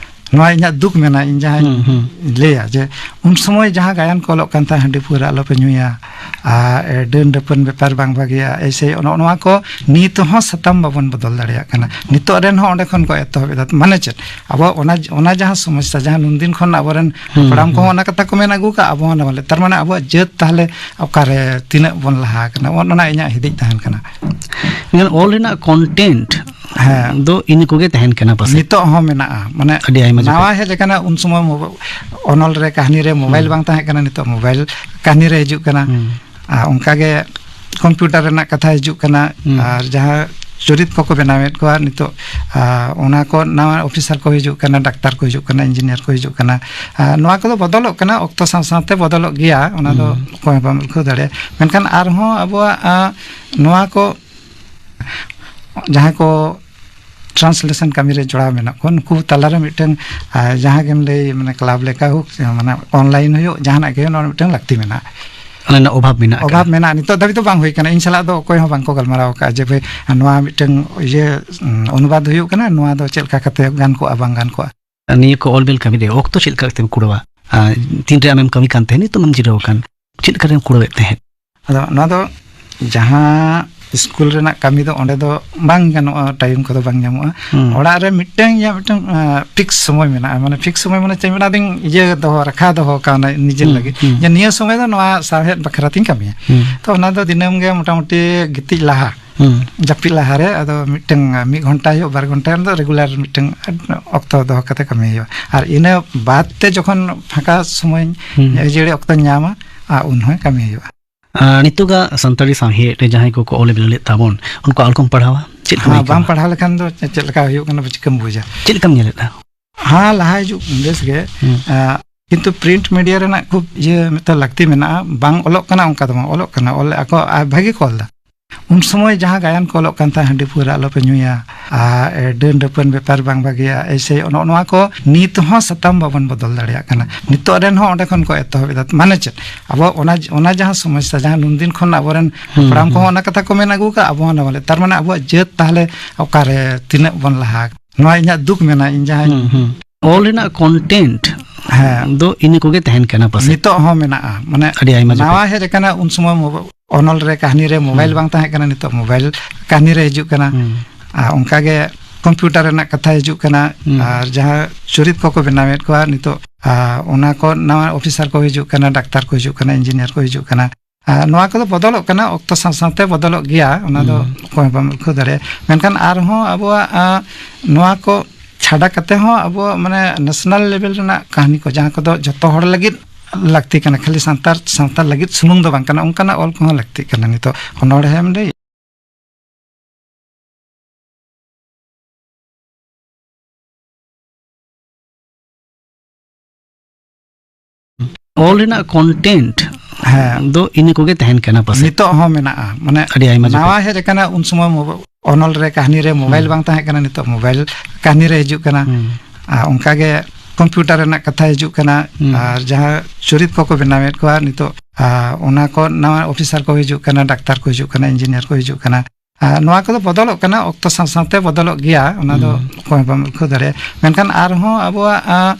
ᱱᱚᱣᱟ ᱤᱧᱟᱹᱜ ᱫᱩᱠ ᱢᱮᱱᱟᱜᱼᱟ, ᱤᱧ ᱡᱟᱦᱟᱸᱧ ᱦᱩᱸ, ᱦᱩᱸ᱾ ᱞᱟᱹᱭᱟ ᱡᱮ ᱩᱱ ᱥᱚᱢᱚᱭ ᱡᱟᱦᱟᱸ ᱜᱟᱭᱟᱱ ᱠᱚ ᱚᱞᱚᱜ ᱠᱟᱱ ᱛᱟᱦᱮᱸᱫ, "ᱦᱟᱺᱰᱤ ᱯᱟᱹᱣᱨᱟᱹ ᱟᱞᱚᱯᱮ ᱧᱩᱭᱟ", ᱟᱨ ᱰᱟᱹᱱ ᱰᱟᱹᱯᱟᱹᱱ ᱵᱮᱯᱟᱨ ᱵᱟᱝ ᱵᱷᱟᱜᱮᱭᱟ, ᱮᱭᱥᱮ ᱱᱚᱜᱼᱚ ᱱᱚᱣᱟ ᱠᱚ ᱱᱤᱛ ᱦᱚᱸ ᱥᱟᱛᱟᱢ ᱵᱟᱵᱚᱱ ᱵᱚᱫᱚᱞ ᱫᱟᱲᱮᱭᱟᱜ ᱠᱟᱱᱟ᱾ ᱱᱤᱛᱚᱜ ᱨᱮᱱ ᱦᱚᱸ ᱚᱸᱰᱮ ᱠᱷᱚᱱ ᱠᱚ ᱮᱛᱚᱦᱚᱵ ᱮᱫᱟ᱾ ᱢᱟᱱᱮ ᱪᱮᱫ? ᱟᱵᱚ ᱚᱱᱟ, ᱚᱱᱟ ᱡᱟᱦᱟᱸ ᱥᱚᱢᱚᱥᱥᱟ, ᱡᱟᱦᱟᱸ ᱱᱩᱱᱫᱤᱱ ᱠᱷᱚᱱ ᱟᱵᱚᱨᱮᱱ ᱦᱩᱸ, ᱦᱟᱯᱲᱟᱢ ᱠᱚᱦᱚᱸ ᱦᱩᱸ᱾ ᱚᱱᱟ ᱠᱟᱛᱷᱟ ᱠᱚ ᱢᱮᱱ ᱟᱹᱜᱩ ᱠᱟᱜᱼᱟ, ᱟᱵᱚ ᱦᱚᱸ ᱚᱱᱟ ᱵᱚᱞᱮ, ᱛᱟᱨ ᱢᱟᱱᱮ ᱟᱵᱚᱣᱟᱜ ᱡᱟᱹᱛ ᱛᱟᱦᱚᱞᱮ ᱚᱠᱟᱨᱮ ᱛᱤᱱᱟᱹᱜ ᱵᱚᱱ ᱞᱟᱦᱟ ᱟᱠᱟᱱᱟ? ᱚᱱ-, ᱚᱱᱟ ᱤᱧᱟᱹᱜ ᱦᱤᱫᱤᱡ ᱛᱟᱦᱮᱱ ᱠᱟᱱᱟ᱾ ᱢᱮᱱᱠᱷᱟᱱ ᱚᱞ ᱨᱮᱱᱟᱜ content ᱦᱮᱸ᱾ ᱫᱚ ᱤᱱᱟᱹ ᱠᱚᱜᱮ ᱛᱟᱦᱮᱱ ᱠᱟᱱᱟ ᱯᱟᱥᱮᱡ᱾ ᱱᱤᱛᱚᱜ ᱦᱚᱸ ᱢᱮᱱᱟᱜᱼᱟ, ᱢᱟᱱᱮ ᱟᱹᱰᱤ ᱟᱭᱢᱟ ᱡᱚᱠᱷᱚᱱ᱾ ᱱᱟᱣᱟ ᱦᱮᱡ ᱟᱠᱟᱱᱟ ᱩᱱ ᱥᱚᱢᱚᱭ ᱢᱳᱵᱟ-, ᱚᱱᱚᱞ ᱨᱮ, ᱠᱟᱹᱦᱱᱤ ᱨᱮ ᱢᱳᱵᱟᱭᱤᱞ ᱦᱩᱸ᱾ ᱵᱟᱝ ᱛᱟᱦᱮᱸ ᱠᱟᱱᱟ, ᱱᱤᱛᱚᱜ ᱢᱳᱵᱟᱭᱤᱞ ᱠᱟᱹᱦᱱᱤ ᱨᱮ ᱦᱤᱡᱩᱜ ᱠᱟᱱᱟ᱾ ᱦᱩᱸ᱾ ᱟᱨ ᱚᱱᱠᱟᱜᱮ ᱠᱚᱢᱯᱤᱭᱩᱴᱟᱨ ᱨᱮᱱᱟᱜ ᱠᱟᱛᱷᱟ ᱦᱤᱡᱩᱜ ᱠᱟᱱᱟ᱾ ᱦᱩᱸ᱾ ᱟᱨ ᱡᱟᱦᱟᱸ ᱪᱚᱨᱤᱛ ᱠᱚᱠᱚ ᱵᱮᱱᱟᱣᱮᱫ ᱠᱚᱣᱟ ᱱᱤᱛᱚᱜ, ᱟᱨ ᱚᱱᱟ ᱠᱚ ᱱᱟᱣᱟ ᱚᱯᱷᱤᱥᱟᱨ ᱠᱚ ᱦᱤᱡᱩᱜ ᱠᱟᱱᱟ, ᱰᱟᱠᱛᱟᱨ ᱠᱚ ᱦᱤᱡᱩᱜ ᱠᱟᱱᱟ, ᱤᱧᱡᱤᱱᱤᱭᱟᱨ ᱠᱚ ᱦᱤᱡᱩᱜ ᱠᱟᱱᱟ᱾ ᱟᱨ ᱱᱚᱣᱟ ᱠᱚᱫᱚ ᱵᱚᱫᱚᱞᱚᱜ ᱠᱟᱱᱟ, ᱚᱠᱛᱚ ᱥᱟᱶ ᱥᱟᱶᱛᱮ ᱵᱚᱫᱚᱞᱚᱜ ᱜᱮᱭᱟ, ᱚᱱᱟ ᱫᱚ ᱦᱩᱸ᱾ ᱚᱠᱚᱭ ᱦᱚᱸ ᱵᱟᱢ ᱨᱩᱠᱷᱟᱹᱣ ᱫᱟᱲᱮᱭᱟᱜᱼᱟ᱾ ᱢᱮᱱᱠᱷᱟᱱ ᱟᱨᱦᱚᱸ ᱟᱵᱚᱣᱟᱜ, ᱟᱸ, ᱱᱚᱣᱟ ᱠᱚ ᱴᱨᱟᱱᱥᱞᱮᱥᱚᱱ ᱠᱟᱹᱢᱤ ᱨᱮ ᱡᱚᱲᱟᱣ ᱢᱮᱱᱟᱜ ᱠᱚᱣᱟ, ᱱᱩᱠᱩ ᱛᱟᱞᱟᱨᱮ ᱢᱤᱫᱴᱟᱝ, ᱟᱨ ᱡᱟᱦᱟᱸ ᱜᱮᱢ ᱞᱟᱹᱭ, ᱢᱟᱱᱮ ᱠᱞᱟᱵᱽ ᱞᱮᱠᱟ ᱦᱳᱠ, ᱢᱟᱱᱮ ᱚᱱᱞᱟᱭᱤᱱ ᱦᱩᱭᱩᱜ, ᱡᱟᱦᱟᱱᱟᱜ ᱜᱮ ᱦᱩᱭᱩᱜ, ᱱᱚᱣᱟ ᱢᱤᱫᱴᱟᱝ ᱞᱟᱹᱠᱛᱤ ᱢᱮᱱᱟᱜᱼᱟ᱾ ᱚᱱᱟ ᱨᱮᱱᱟᱜ ᱚᱵᱷᱟᱵᱽ ᱢᱮᱱᱟᱜ ᱚᱵᱷᱟᱵᱽ ᱟᱠᱟᱫᱟ᱾ ᱢᱮᱱᱟᱜᱼᱟ᱾ ᱱᱤᱛᱚᱜ ᱫᱷᱟᱹᱵᱤᱡ ᱫᱚ ᱵᱟᱝ ᱦᱩᱭ ᱠᱟᱱᱟ, ᱤᱧ ᱥᱟᱞᱟᱜ ᱫᱚ ᱚᱠᱚᱭ ᱦᱚᱸ ᱵᱟᱝᱠᱚ ᱜᱟᱞᱢᱟᱨᱟᱣ ᱟᱠᱟᱫᱼᱟ ᱡᱮ, "ᱵᱷᱟᱹᱭ, ᱱᱚᱣᱟ ᱢᱤᱫᱴᱟᱝ ᱤᱭᱟᱹ, ᱩᱸ, ᱚᱱᱩᱵᱟᱫᱽ ᱦᱩᱭᱩᱜ ᱠᱟᱱᱟ, ᱱᱚᱣᱟ ᱫᱚ ᱪᱮᱫ ᱞᱮᱠᱟ ᱠᱟᱛᱮ ᱜᱟᱱ ᱠᱚᱜᱼᱟ, ᱵᱟᱝ ᱜᱟᱱ ᱠᱚᱜᱼᱟ?" ᱱᱤᱭᱟᱹ ᱠᱚ ᱚᱞ ᱵᱤᱞ ᱠᱟᱹᱢᱤ ᱨᱮ ᱚᱠᱛᱚ ᱪᱮᱫ ᱞᱮᱠᱟ ᱠᱟᱛᱮᱢ ᱠᱩᱲᱟᱹᱣᱟ? ᱟᱨ ᱛᱤᱱᱨᱮ ᱟᱢᱮᱢ ᱠᱟᱹᱢᱤ ᱠᱟᱱ ᱛᱟᱦᱮᱸᱫ, ᱱᱤᱛᱚᱜ ᱮᱢ ᱡᱤᱨᱟᱹᱣ ᱟᱠᱟᱱ, ᱪᱮᱫ ᱞᱮᱠᱟᱛᱮᱢ ᱠᱩᱲᱟᱹᱣᱮᱫ ᱛᱟᱦᱮᱸᱫ? ᱟᱫᱚ ᱱᱚᱣᱟ ᱫᱚ ᱡᱟᱦᱟᱸ ᱥᱠᱩᱞ ᱨᱮᱱᱟᱜ ᱠᱟᱹᱢᱤ ᱫᱚ ᱚᱸᱰᱮ ᱫᱚ ᱵᱟᱝ ᱜᱟᱱᱚᱜᱼᱟ, ᱴᱟᱭᱤᱢ ᱠᱚᱫᱚ ᱵᱟᱝ ᱧᱟᱢᱚᱜᱼᱟ᱾ ᱦᱩᱸ᱾ ᱚᱲᱟᱜ ᱨᱮ ᱢᱤᱫᱴᱟᱝ ᱤᱧᱟᱹᱜ ᱢᱤᱫᱴᱟᱝ, ᱟᱸ, ᱯᱷᱤᱠᱥ ᱥᱚᱢᱚᱭ ᱢᱮᱱᱟᱜᱼᱟ, ᱢᱟᱱᱮ ᱯᱷᱤᱠᱥ ᱥᱚᱢᱚᱭ ᱢᱟᱱᱮ ᱪᱮᱫ ᱢᱮᱱᱟᱜᱼᱟ, ᱤᱭᱟᱹ ᱫᱚᱦᱚ, ᱨᱟᱠᱷᱟ ᱫᱚᱦᱚ ᱠᱟᱣᱱᱟ ᱱᱤᱡᱮᱨ ᱦᱩᱸ, ᱞᱟᱹᱜᱤᱫ, ᱦᱩᱸ᱾ ᱡᱮ ᱱᱤᱭᱟᱹ ᱥᱚᱢᱚᱭ ᱫᱚ ᱱᱚᱣᱟ ᱥᱟᱶᱦᱮᱫ ᱵᱟᱠᱷᱨᱟ ᱛᱤᱧ ᱠᱟᱹᱢᱤᱭᱟ᱾ ᱦᱩᱸ᱾ ᱛᱚ ᱚᱱᱟ ᱫᱚ ᱫᱤᱱᱟᱹᱢ ᱜᱮ ᱢᱚᱴᱟᱢᱩᱴᱤ ᱜᱤᱛᱤᱡ ᱞᱟᱦᱟ, ᱦᱩᱸ᱾ ᱡᱟᱹᱯᱤᱫ ᱞᱟᱦᱟᱨᱮ ᱟᱫᱚ ᱢᱤᱫᱴᱟᱝ, ᱢᱤᱫ ᱜᱷᱚᱱᱴᱟ ᱦᱩᱭᱩᱜ, ᱵᱟᱨ ᱜᱷᱚᱱᱴᱟ ᱫᱚ ᱨᱮᱜᱩᱞᱟᱨ ᱢᱤᱫᱴᱟᱝ ᱚᱠᱛᱚ ᱫᱚᱦᱚ ᱠᱟᱛᱮ ᱠᱟᱹᱢᱤ ᱦᱩᱭᱩᱜᱼᱟ᱾ ᱟᱨ ᱤᱱᱟᱹ ᱵᱟᱫ ᱛᱮ ᱡᱚᱠᱷᱚᱱ ᱯᱷᱟᱸᱠᱟ ᱥᱚᱢᱚᱭ, ᱦᱩᱸ᱾ ᱟᱹᱡᱟᱹᱲᱤ ᱚᱠᱛᱚᱧ ᱧᱟᱢᱟ, ᱟᱨ ᱩᱱ ᱦᱚᱸ ᱠᱟᱹᱢᱤ ᱦᱩᱭᱩᱜᱼᱟ᱾ ᱟᱨ ᱱᱤᱛᱚᱜᱟᱜ ᱥᱟᱱᱛᱟᱲᱤ ᱥᱟᱶᱦᱮᱫ ᱨᱮ ᱡᱟᱦᱟᱸᱭ ᱠᱚᱠᱚ ᱚᱞ ᱵᱤᱞ ᱞᱮᱫ ᱛᱟᱵᱚᱱ, ᱩᱱᱠᱩ ᱟᱞᱚᱠᱚᱢ ᱯᱟᱲᱦᱟᱣᱟ? ᱪᱮᱫ ᱞᱮᱠᱟᱢ ᱦᱮᱸ, ᱟᱹᱭᱠᱟᱹᱣᱟ? ᱵᱟᱢ ᱯᱟᱲᱦᱟᱣ ᱞᱮᱠᱷᱟᱱ ᱫᱚ ᱪᱮᱫ ᱞᱮᱠᱟ ᱦᱩᱭᱩᱜ ᱠᱟᱱᱟ ᱪᱤᱠᱟᱹᱢ ᱵᱩᱡᱟ? ᱪᱮᱫ ᱞᱮᱠᱟᱢ ᱧᱮᱞᱮᱫᱼᱟ? ᱦᱮᱸ, ᱞᱟᱦᱟ ᱦᱤᱡᱩᱜ ᱵᱮᱥ ᱜᱮ᱾ ᱦᱩᱸ᱾ ᱟᱸ, ᱠᱤᱱᱛᱩ ᱯᱨᱤᱱᱴ ᱢᱤᱰᱤᱭᱟ ᱨᱮᱱᱟᱜ ᱠᱷᱩᱵ ᱤᱭᱟᱹ ᱢᱤᱫᱴᱟᱝ ᱞᱟᱹᱠᱛᱤ ᱢᱮᱱᱟᱜᱼᱟ᱾ ᱵᱟᱝ ᱚᱞᱚᱜ ᱠᱟᱱᱟ ᱚᱱᱠᱟ ᱫᱚ ᱵᱟᱝ, ᱚᱞᱚᱜ ᱠᱟᱱᱟ, ᱚᱞ ᱟᱠᱚ, ᱟᱨ ᱵᱷᱟᱜᱤ ᱠᱚ ᱚᱞ ᱮᱫᱟ᱾ ᱩᱱ ᱥᱚᱢᱚᱭ ᱡᱟᱦᱟᱸ ᱜᱟᱭᱟᱱ ᱠᱚ ᱚᱞᱚᱜ ᱠᱟᱱ ᱛᱟᱦᱮᱸᱫ, "ᱦᱟᱺᱰᱤ ᱯᱟᱹᱣᱨᱟᱹ ᱟᱞᱚᱯᱮ ᱧᱩᱭᱟ", ᱟᱨ, ᱮ, "ᱰᱟᱹᱱ ᱰᱟᱹᱯᱟᱹᱱ ᱵᱮᱯᱟᱨ ᱵᱟᱝ ᱵᱷᱟᱜᱮᱭᱟ", ᱮᱭᱥᱮ ᱱᱚᱜᱼᱚ ᱱᱚᱣᱟ ᱠᱚ ᱱᱤᱛ ᱦᱚᱸ ᱥᱟᱛᱟᱢ ᱵᱟᱵᱚᱱ ᱵᱚᱫᱚᱞ ᱫᱟᱲᱮᱭᱟᱜ ᱠᱟᱱᱟ᱾ ᱱᱤᱛᱚᱜ ᱨᱮᱱ ᱦᱚᱸ ᱚᱸᱰᱮ ᱠᱷᱚᱱ ᱠᱚ ᱮᱛᱚᱦᱚᱵ ᱮᱫᱟ᱾ ᱢᱟᱱᱮ ᱪᱮᱫ? ᱟᱵᱚ ᱚᱱᱟ, ᱚᱱᱟ ᱡᱟᱦᱟᱸ ᱥᱚᱢᱚᱥᱥᱟ, ᱡᱟᱦᱟᱸ ᱱᱩᱱᱫᱤᱱ ᱠᱷᱚᱱ ᱟᱵᱚᱨᱮᱱ ᱦᱩᱸ, ᱦᱟᱯᱲᱟᱢ ᱦᱩᱸ᱾ ᱠᱚᱦᱚᱸ ᱚᱱᱟ ᱠᱟᱛᱷᱟ ᱠᱚ ᱢᱮᱱ ᱟᱹᱜᱩ ᱟᱠᱟᱫ, ᱟᱵᱚ ᱦᱚᱸ ᱚᱱᱟ ᱵᱚᱞᱮ, ᱛᱟᱨ ᱢᱟᱱᱮ ᱟᱵᱚᱣᱟᱜ ᱡᱟᱹᱛ ᱛᱟᱦᱚᱞᱮ ᱚᱠᱟᱨᱮ ᱛᱤᱱᱟᱹᱜ ᱵᱚᱱ ᱞᱟᱦᱟ ᱟᱠᱟᱱᱟ? ᱱᱚᱣᱟ ᱤᱧᱟᱹᱜ ᱫᱩᱠ ᱢᱮᱱᱟᱜᱼᱟ, ᱤᱧ ᱡᱟᱦᱟᱸ ᱦᱩᱸ, ᱦᱩᱸ᱾ ᱚᱞ ᱨᱮᱱᱟᱜ ᱠᱚᱱᱴᱮᱱᱴ ᱦᱮᱸ᱾ ᱫᱚ ᱤᱱᱟᱹ ᱠᱚᱜᱮ ᱛᱟᱦᱮᱱ ᱠᱟᱱᱟ ᱯᱟᱥᱮ᱾ ᱱᱤᱛᱚᱜ ᱦᱚᱸ ᱢᱮᱱᱟᱜᱼᱟ, ᱢᱟᱱᱮ ᱟᱹᱰᱤ ᱟᱭᱢᱟ ᱡᱚᱠᱷᱚᱱ᱾ ᱱᱟᱣᱟ ᱦᱮᱡ ᱟᱠᱟᱱᱟ, ᱩᱱ ᱥᱚᱢᱚᱭ ᱢᱳᱵᱟ-, ᱚᱱᱚᱞ ᱨᱮ, ᱠᱟᱹᱦᱱᱤ ᱨᱮ ᱢᱳᱵᱟᱭᱤᱞ ᱦᱩᱸ᱾ ᱵᱟᱝ ᱛᱟᱦᱮᱸ ᱠᱟᱱᱟ, ᱱᱤᱛᱚᱜ ᱢᱳᱵᱟᱭᱤᱞ ᱠᱟᱹᱦᱱᱤ ᱨᱮ ᱦᱤᱡᱩᱜ ᱠᱟᱱᱟ᱾ ᱦᱩᱸ᱾ ᱟᱨ ᱚᱱᱠᱟᱜᱮ ᱠᱚᱢᱯᱤᱭᱩᱴᱟᱨ ᱨᱮᱱᱟᱜ ᱠᱟᱛᱷᱟ ᱦᱤᱡᱩᱜ ᱠᱟᱱᱟ᱾ ᱦᱩᱸ᱾ ᱟᱨ ᱡᱟᱦᱟᱸ ᱪᱚᱨᱤᱛ ᱠᱚᱠᱚ ᱵᱮᱱᱟᱣᱮᱫ ᱠᱚᱣᱟ ᱱᱤᱛᱚᱜ, ᱟᱨ ᱚᱱᱟ ᱠᱚ ᱱᱟᱣᱟ ᱚᱯᱷᱤᱥᱟᱨ ᱠᱚ ᱦᱤᱡᱩᱜ ᱠᱟᱱᱟ, ᱰᱟᱠᱛᱟᱨ ᱠᱚ ᱦᱤᱡᱩᱜ ᱠᱟᱱᱟ, ᱤᱧᱡᱤᱱᱤᱭᱟᱨ ᱠᱚ ᱦᱤᱡᱩᱜ ᱠᱟᱱᱟ᱾ ᱟᱨ ᱱᱚᱣᱟ ᱠᱚᱫᱚ ᱵᱚᱫᱚᱞᱚᱜ ᱠᱟᱱᱟ, ᱚᱠᱛᱚ ᱥᱟᱶ ᱥᱟᱶᱛᱮ ᱵᱚᱫᱚᱞᱚᱜ ᱜᱮᱭᱟ, ᱚᱱᱟ ᱫᱚ ᱦᱩᱸ᱾ ᱚᱠᱚᱭ ᱦᱚᱸ ᱵᱟᱢ ᱨᱩᱠᱷᱟᱹᱣ ᱫᱟᱲᱮᱭᱟᱜᱼᱟ᱾ ᱢᱮᱱᱠᱷᱟᱱ ᱟᱨᱦᱚᱸ ᱟᱵᱚᱣᱟᱜ, ᱟᱸ, ᱱᱚᱣᱟ ᱠᱚ ᱪᱷᱟᱰᱟ ᱠᱟᱛᱮ ᱦᱚᱸ ᱟᱵᱚᱣᱟᱜ, ᱢᱟᱱᱮ, ᱱᱮᱥᱱᱟᱞ ᱞᱮᱵᱮᱞ ᱨᱮᱱᱟᱜ ᱠᱟᱹᱦᱱᱤ ᱠᱚ, ᱡᱟᱦᱟᱸ ᱠᱚᱫᱚ ᱡᱚᱛᱚ ᱦᱚᱲ ᱞᱟᱹᱜᱤᱫ ᱞᱟᱹᱠᱛᱤ ᱠᱟᱱᱟ, ᱠᱷᱟᱹᱞᱤ ᱥᱟᱱᱛᱟᱲ ᱥᱟᱶᱛᱟ ᱞᱟᱹᱜᱤᱫ ᱥᱩᱢᱩᱝ ᱫᱚ ᱵᱟᱝ ᱠᱟᱱᱟ, ᱚᱱᱠᱟᱱᱟᱜ ᱚᱞ ᱠᱚᱦᱚᱸ ᱞᱟᱹᱠᱛᱤᱜ ᱠᱟᱱᱟ᱾ ᱱᱤᱛᱚᱜ ᱚᱱᱚᱬᱦᱮᱢ ᱞᱟᱹᱭ, ᱚᱞ ᱨᱮᱱᱟᱜ ᱠᱚᱱᱴᱮᱱᱴ ᱦᱮᱸ᱾ ᱫᱚ ᱤᱱᱟᱹ ᱠᱚᱜᱮ ᱛᱟᱦᱮᱱ ᱠᱟᱱᱟ ᱯᱟᱥᱮ᱾ ᱱᱤᱛᱚᱜ ᱦᱚᱸ ᱢᱮᱱᱟᱜᱼᱟ, ᱢᱟᱱᱮ ᱟᱹᱰᱤ ᱟᱭᱢᱟ ᱡᱚᱠᱷᱚᱱ᱾ ᱱᱟᱣᱟ ᱦᱮᱡ ᱟᱠᱟᱱᱟ, ᱩᱱ ᱥᱚᱢᱚᱭ ᱢᱳᱵᱟ-, ᱚᱱᱚᱞ ᱨᱮ, ᱠᱟᱹᱦᱱᱤ ᱨᱮ ᱢᱳᱵᱟᱭᱤᱞ ᱦᱩᱸ᱾ ᱵᱟᱝ ᱛᱟᱦᱮᱸ ᱠᱟᱱᱟ, ᱱᱤᱛᱚᱜ ᱢᱳᱵᱟᱭᱤᱞ ᱠᱟᱹᱦᱱᱤ ᱨᱮ ᱦᱤᱡᱩᱜ ᱠᱟᱱᱟ᱾ ᱦᱩᱸ᱾ ᱟᱨ ᱚᱱᱠᱟᱜᱮ ᱠᱚᱢᱯᱤᱭᱩᱴᱟᱨ ᱨᱮᱱᱟᱜ ᱠᱟᱛᱷᱟ ᱦᱤᱡᱩᱜ ᱠᱟᱱᱟ᱾ ᱦᱩᱸ᱾ ᱟᱨ ᱡᱟᱦᱟᱸ ᱪᱚᱨᱤᱛ ᱠᱚᱠᱚ ᱵᱮᱱᱟᱣᱮᱫ ᱠᱚᱣᱟ ᱱᱤᱛᱚᱜ, ᱟᱨ ᱚᱱᱟ ᱠᱚ ᱱᱟᱣᱟ ᱚᱯᱷᱤᱥᱟᱨ ᱠᱚ ᱦᱤᱡᱩᱜ ᱠᱟᱱᱟ, ᱰᱟᱠᱛᱟᱨ ᱠᱚ ᱦᱤᱡᱩᱜ ᱠᱟᱱᱟ, ᱤᱧᱡᱤᱱᱤᱭᱟᱨ ᱠᱚ ᱦᱤᱡᱩᱜ ᱠᱟᱱᱟ᱾ ᱟᱨ ᱱᱚᱣᱟ ᱠᱚᱫᱚ ᱵᱚᱫᱚᱞᱚᱜ ᱠᱟᱱᱟ, ᱚᱠᱛᱚ ᱥᱟᱶ ᱥᱟᱶᱛᱮ ᱵᱚᱫᱚᱞᱚᱜ ᱜᱮᱭᱟ, ᱚᱱᱟ ᱫᱚ ᱦᱩᱸ᱾ ᱚᱠᱚᱭ ᱦᱚᱸ ᱵᱟᱢ ᱨᱩᱠᱷᱟᱹᱣ ᱫᱟᱲᱮᱭᱟᱜᱼᱟ᱾ ᱢᱮᱱᱠᱷᱟᱱ ᱟᱨᱦᱚᱸ ᱟᱵᱚᱣᱟᱜ, ᱟᱸ,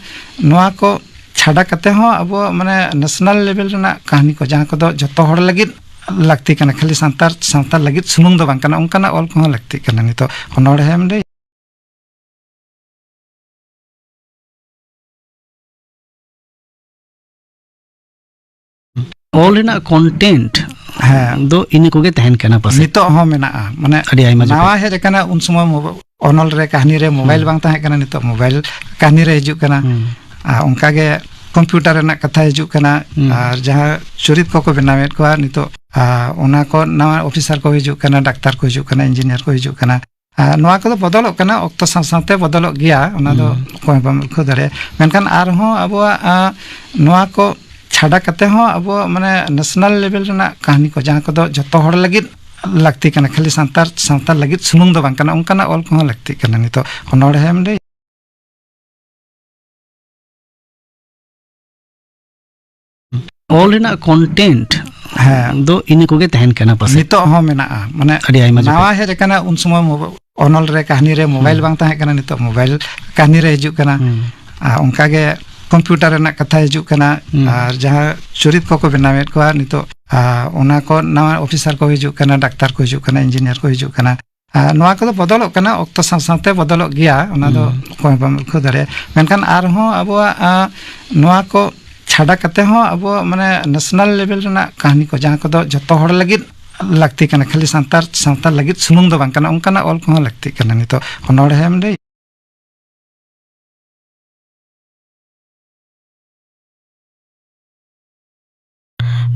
ᱱᱚᱣᱟ ᱠᱚ ᱪᱷᱟᱰᱟ ᱠᱟᱛᱮ ᱦᱚᱸ ᱟᱵᱚᱣᱟᱜ, ᱢᱟᱱᱮ, ᱱᱮᱥᱱᱟᱞ ᱞᱮᱵᱮᱞ ᱨᱮᱱᱟᱜ ᱠᱟᱹᱦᱱᱤ ᱠᱚ, ᱡᱟᱦᱟᱸ ᱠᱚᱫᱚ ᱡᱚᱛᱚ ᱦᱚᱲ ᱞᱟᱹᱜᱤᱫ ᱞᱟᱹᱠᱛᱤ ᱠᱟᱱᱟ, ᱠᱷᱟᱹᱞᱤ ᱥᱟᱱᱛᱟᱲ ᱥᱟᱶᱛᱟ ᱞᱟᱹᱜᱤᱫ ᱥᱩᱢᱩᱝ ᱫᱚ ᱵᱟᱝ ᱠᱟᱱᱟ, ᱚᱱᱠᱟᱱᱟᱜ ᱚᱞ ᱠᱚᱦᱚᱸ ᱞᱟᱹᱠᱛᱤᱜ ᱠᱟᱱᱟ᱾ ᱱᱤᱛᱚᱜ ᱚᱱᱚᱬᱦᱮᱢ ᱞᱟᱹᱭ, ᱚᱞ ᱨᱮᱱᱟᱜ ᱠᱚᱱᱴᱮᱱᱴ ᱦᱮᱸ᱾ ᱫᱚ ᱤᱱᱟᱹ ᱠᱚᱜᱮ ᱛᱟᱦᱮᱱ ᱠᱟᱱᱟ ᱯᱟᱥᱮ᱾ ᱱᱤᱛᱚᱜ ᱦᱚᱸ ᱢᱮᱱᱟᱜᱼᱟ, ᱢᱟᱱᱮ ᱟᱹᱰᱤ ᱟᱭᱢᱟ ᱡᱚᱠᱷᱚᱱ᱾ ᱱᱟᱣᱟ ᱦᱮᱡ ᱟᱠᱟᱱᱟ, ᱩᱱ ᱥᱚᱢᱚᱭ ᱢᱳᱵᱟ-, ᱚᱱᱚᱞ ᱨᱮ, ᱠᱟᱹᱦᱱᱤ ᱨᱮ ᱢᱳᱵᱟᱭᱤᱞ ᱦᱩᱸ᱾ ᱵᱟᱝ ᱛᱟᱦᱮᱸ ᱠᱟᱱᱟ, ᱱᱤᱛᱚᱜ ᱢᱳᱵᱟᱭᱤᱞ ᱠᱟᱹᱦᱱᱤ ᱨᱮ ᱦᱤᱡᱩᱜ ᱠᱟᱱᱟ᱾ ᱦᱩᱸ᱾ ᱟᱨ ᱚᱱᱠᱟᱜᱮ ᱠᱚᱢᱯᱤᱭᱩᱴᱟᱨ ᱨᱮᱱᱟᱜ ᱠᱟᱛᱷᱟ ᱦᱤᱡᱩᱜ ᱠᱟᱱᱟ᱾ ᱦᱩᱸ᱾ ᱟᱨ ᱡᱟᱦᱟᱸ ᱪᱚᱨᱤᱛ ᱠᱚᱠᱚ ᱵᱮᱱᱟᱣᱮᱫ ᱠᱚᱣᱟ ᱱᱤᱛᱚᱜ, ᱟᱨ ᱚᱱᱟ ᱠᱚ ᱱᱟᱣᱟ ᱚᱯᱷᱤᱥᱟᱨ ᱠᱚ ᱦᱤᱡᱩᱜ ᱠᱟᱱᱟ, ᱰᱟᱠᱛᱟᱨ ᱠᱚ ᱦᱤᱡᱩᱜ ᱠᱟᱱᱟ, ᱤᱧᱡᱤᱱᱤᱭᱟᱨ ᱠᱚ ᱦᱤᱡᱩᱜ ᱠᱟᱱᱟ᱾ ᱟᱨ ᱱᱚᱣᱟ ᱠᱚᱫᱚ ᱵᱚᱫᱚᱞᱚᱜ ᱠᱟᱱᱟ, ᱚᱠᱛᱚ ᱥᱟᱶ ᱥᱟᱶᱛᱮ ᱵᱚᱫᱚᱞᱚᱜ ᱜᱮᱭᱟ, ᱚᱱᱟ ᱫᱚ ᱦᱩᱸ᱾ ᱚᱠᱚᱭ ᱦᱚᱸ ᱵᱟᱢ ᱨᱩᱠᱷᱟᱹᱣ ᱫᱟᱲᱮᱭᱟᱜᱼᱟ᱾ ᱢᱮᱱᱠᱷᱟᱱ ᱟᱨᱦᱚᱸ ᱟᱵᱚᱣᱟᱜ, ᱟᱸ, ᱱᱚᱣᱟ ᱠᱚ ᱪᱷᱟᱰᱟ ᱠᱟᱛᱮ ᱦᱚᱸ ᱟᱵᱚᱣᱟᱜ, ᱢᱟᱱᱮ, ᱱᱮᱥᱱᱟᱞ ᱞᱮᱵᱮᱞ ᱨᱮᱱᱟᱜ ᱠᱟᱹᱦᱱᱤ ᱠᱚ, ᱡᱟᱦᱟᱸ ᱠᱚᱫᱚ ᱡᱚᱛᱚ ᱦᱚᱲ ᱞᱟᱹᱜᱤᱫ ᱞᱟᱹᱠᱛᱤ ᱠᱟᱱᱟ, ᱠᱷᱟᱹᱞᱤ ᱥᱟᱱᱛᱟᱲ ᱥᱟᱶᱛᱟ ᱞᱟᱹᱜᱤᱫ ᱥᱩᱢᱩᱝ ᱫᱚ ᱵᱟᱝ ᱠᱟᱱᱟ, ᱚᱱᱠᱟᱱᱟᱜ ᱚᱞ ᱠᱚᱦᱚᱸ ᱞᱟᱹᱠᱛᱤᱜ ᱠᱟᱱᱟ᱾ ᱱᱤᱛᱚᱜ ᱚᱱᱚᱬᱦᱮᱢ ᱞᱟᱹᱭ, ᱚᱞ ᱨᱮᱱᱟᱜ ᱠᱚᱱᱴᱮᱱᱴ ᱦᱮᱸ᱾ ᱫᱚ ᱤᱱᱟᱹ ᱠᱚᱜᱮ ᱛᱟᱦᱮᱱ ᱠᱟᱱᱟ ᱯᱟᱥᱮᱡ᱾ ᱱᱤᱛᱚᱜ ᱦᱚᱸ ᱢᱮᱱᱟᱜᱼᱟ, ᱢᱟᱱᱮ ᱟᱹᱰᱤ ᱟᱭᱢᱟ ᱡᱚᱠᱷᱚᱱ᱾ ᱱᱟᱣᱟ ᱦᱮᱡ ᱟᱠᱟᱱᱟ, ᱩᱱ ᱥᱚᱢᱚᱭ ᱢᱳᱵᱟ-, ᱚᱱᱚᱞ ᱨᱮ, ᱠᱟᱹᱦᱱᱤ ᱨᱮ ᱢᱳᱵᱟᱭᱤᱞ ᱦᱩᱸ᱾ ᱵᱟᱝ ᱛᱟᱦᱮᱸ ᱠᱟᱱᱟ, ᱱᱤᱛᱚᱜ ᱢᱳᱵᱟᱭᱤᱞ ᱠᱟᱹᱦᱱᱤ ᱨᱮ ᱦᱤᱡᱩᱜ ᱠᱟᱱᱟ᱾ ᱦᱩᱸ᱾ ᱟᱨ ᱚᱱᱠᱟ ᱜᱮ ᱠᱚᱢᱯᱤᱭᱩᱴᱟᱨ ᱨᱮᱱᱟᱜ ᱠᱟᱛᱷᱟ ᱦᱤᱡᱩᱜ ᱠᱟᱱᱟ, ᱦᱩᱸ᱾ ᱟᱨ ᱡᱟᱦᱟᱸ ᱪᱩᱨᱤᱛ ᱠᱚᱠᱚ ᱵᱮᱱᱟᱣᱮᱫ ᱠᱚᱣᱟ ᱱᱤᱛᱚᱜ, ᱟᱨ ᱚᱱᱟ ᱠᱚ ᱱᱟᱣᱟ ᱚᱯᱷᱤᱥᱟᱨ ᱠᱚ ᱦᱤᱡᱩᱜ ᱠᱟᱱᱟ, ᱰᱟᱠᱛᱟᱨ ᱠᱚ ᱦᱤᱡᱩᱜ ᱠᱟᱱᱟ, ᱤᱧᱡᱤᱱᱤᱭᱟᱨ ᱠᱚ ᱦᱤᱡᱩᱜ ᱠᱟᱱᱟ᱾ ᱟᱨ ᱱᱚᱣᱟ ᱠᱚᱫᱚ ᱵᱚᱫᱚᱞᱚᱜ ᱠᱟᱱᱟ, ᱚᱠᱛᱚ ᱥᱟᱶ ᱥᱟᱶᱛᱮ ᱵᱚᱫᱚᱞᱚᱜ ᱜᱮᱭᱟ, ᱚᱱᱟ ᱫᱚ ᱦᱩᱸ᱾ ᱚᱠᱚᱭ ᱦᱚᱸ ᱵᱟᱢ ᱨᱩᱠᱷᱟᱹᱣ ᱫᱟᱲᱮᱭᱟᱜᱼᱟ᱾ ᱢᱮᱱᱠᱷᱟᱱ ᱟᱨᱦᱚᱸ ᱟᱵᱚᱣᱟᱜ, ᱟᱸ, ᱱᱚᱣᱟ ᱠᱚ ᱪᱷᱟᱰᱟ ᱠᱟᱛᱮ ᱦᱚᱸ ᱟᱵᱚ ᱢᱟᱱᱮ ᱱᱮᱥᱱᱟᱞ ᱞᱮᱵᱮᱞ ᱨᱮᱱᱟᱜ ᱠᱟᱹᱦᱱᱤ ᱠᱚ, ᱡᱟᱦᱟᱸ ᱠᱚᱫᱚ ᱡᱚᱛᱚ ᱦᱚᱲ ᱞᱟᱹᱜᱤᱫ ᱞᱟᱹᱠᱛᱤ ᱠᱟᱱᱟ, ᱠᱷᱟᱹᱞᱤ ᱥᱟᱱᱛᱟᱲ ᱥᱟᱶᱛᱟ ᱞᱟᱹᱜᱤᱫ ᱥᱩᱢᱩᱝ ᱫᱚ ᱵᱟᱝ ᱠᱟᱱᱟ, ᱚᱱᱠᱟᱱᱟᱜ ᱚᱞ ᱠᱚᱦᱚᱸ ᱞᱟᱹᱠᱛᱤᱜ ᱠᱟᱱᱟ᱾ ᱱᱤᱛᱚᱜ ᱚᱱᱚᱬᱦᱮᱢ ᱞᱟᱹᱭ,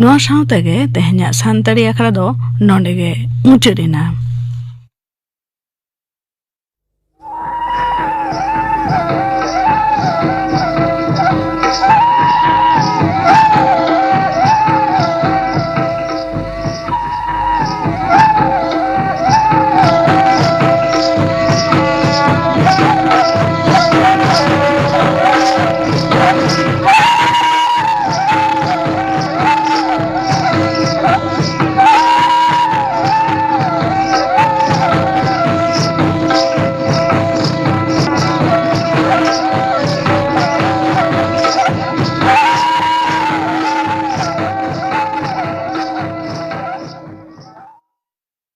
ᱱᱚᱣᱟ ᱥᱟᱶ ᱛᱮᱜᱮ ᱛᱮᱦᱮᱧᱟᱜ ᱥᱟᱱᱛᱟᱲᱤ ᱟᱠᱷᱲᱟ ᱫᱚ ᱱᱚᱰᱮ ᱜᱮ ᱢᱩᱪᱟᱹᱫ ᱮᱱᱟ᱾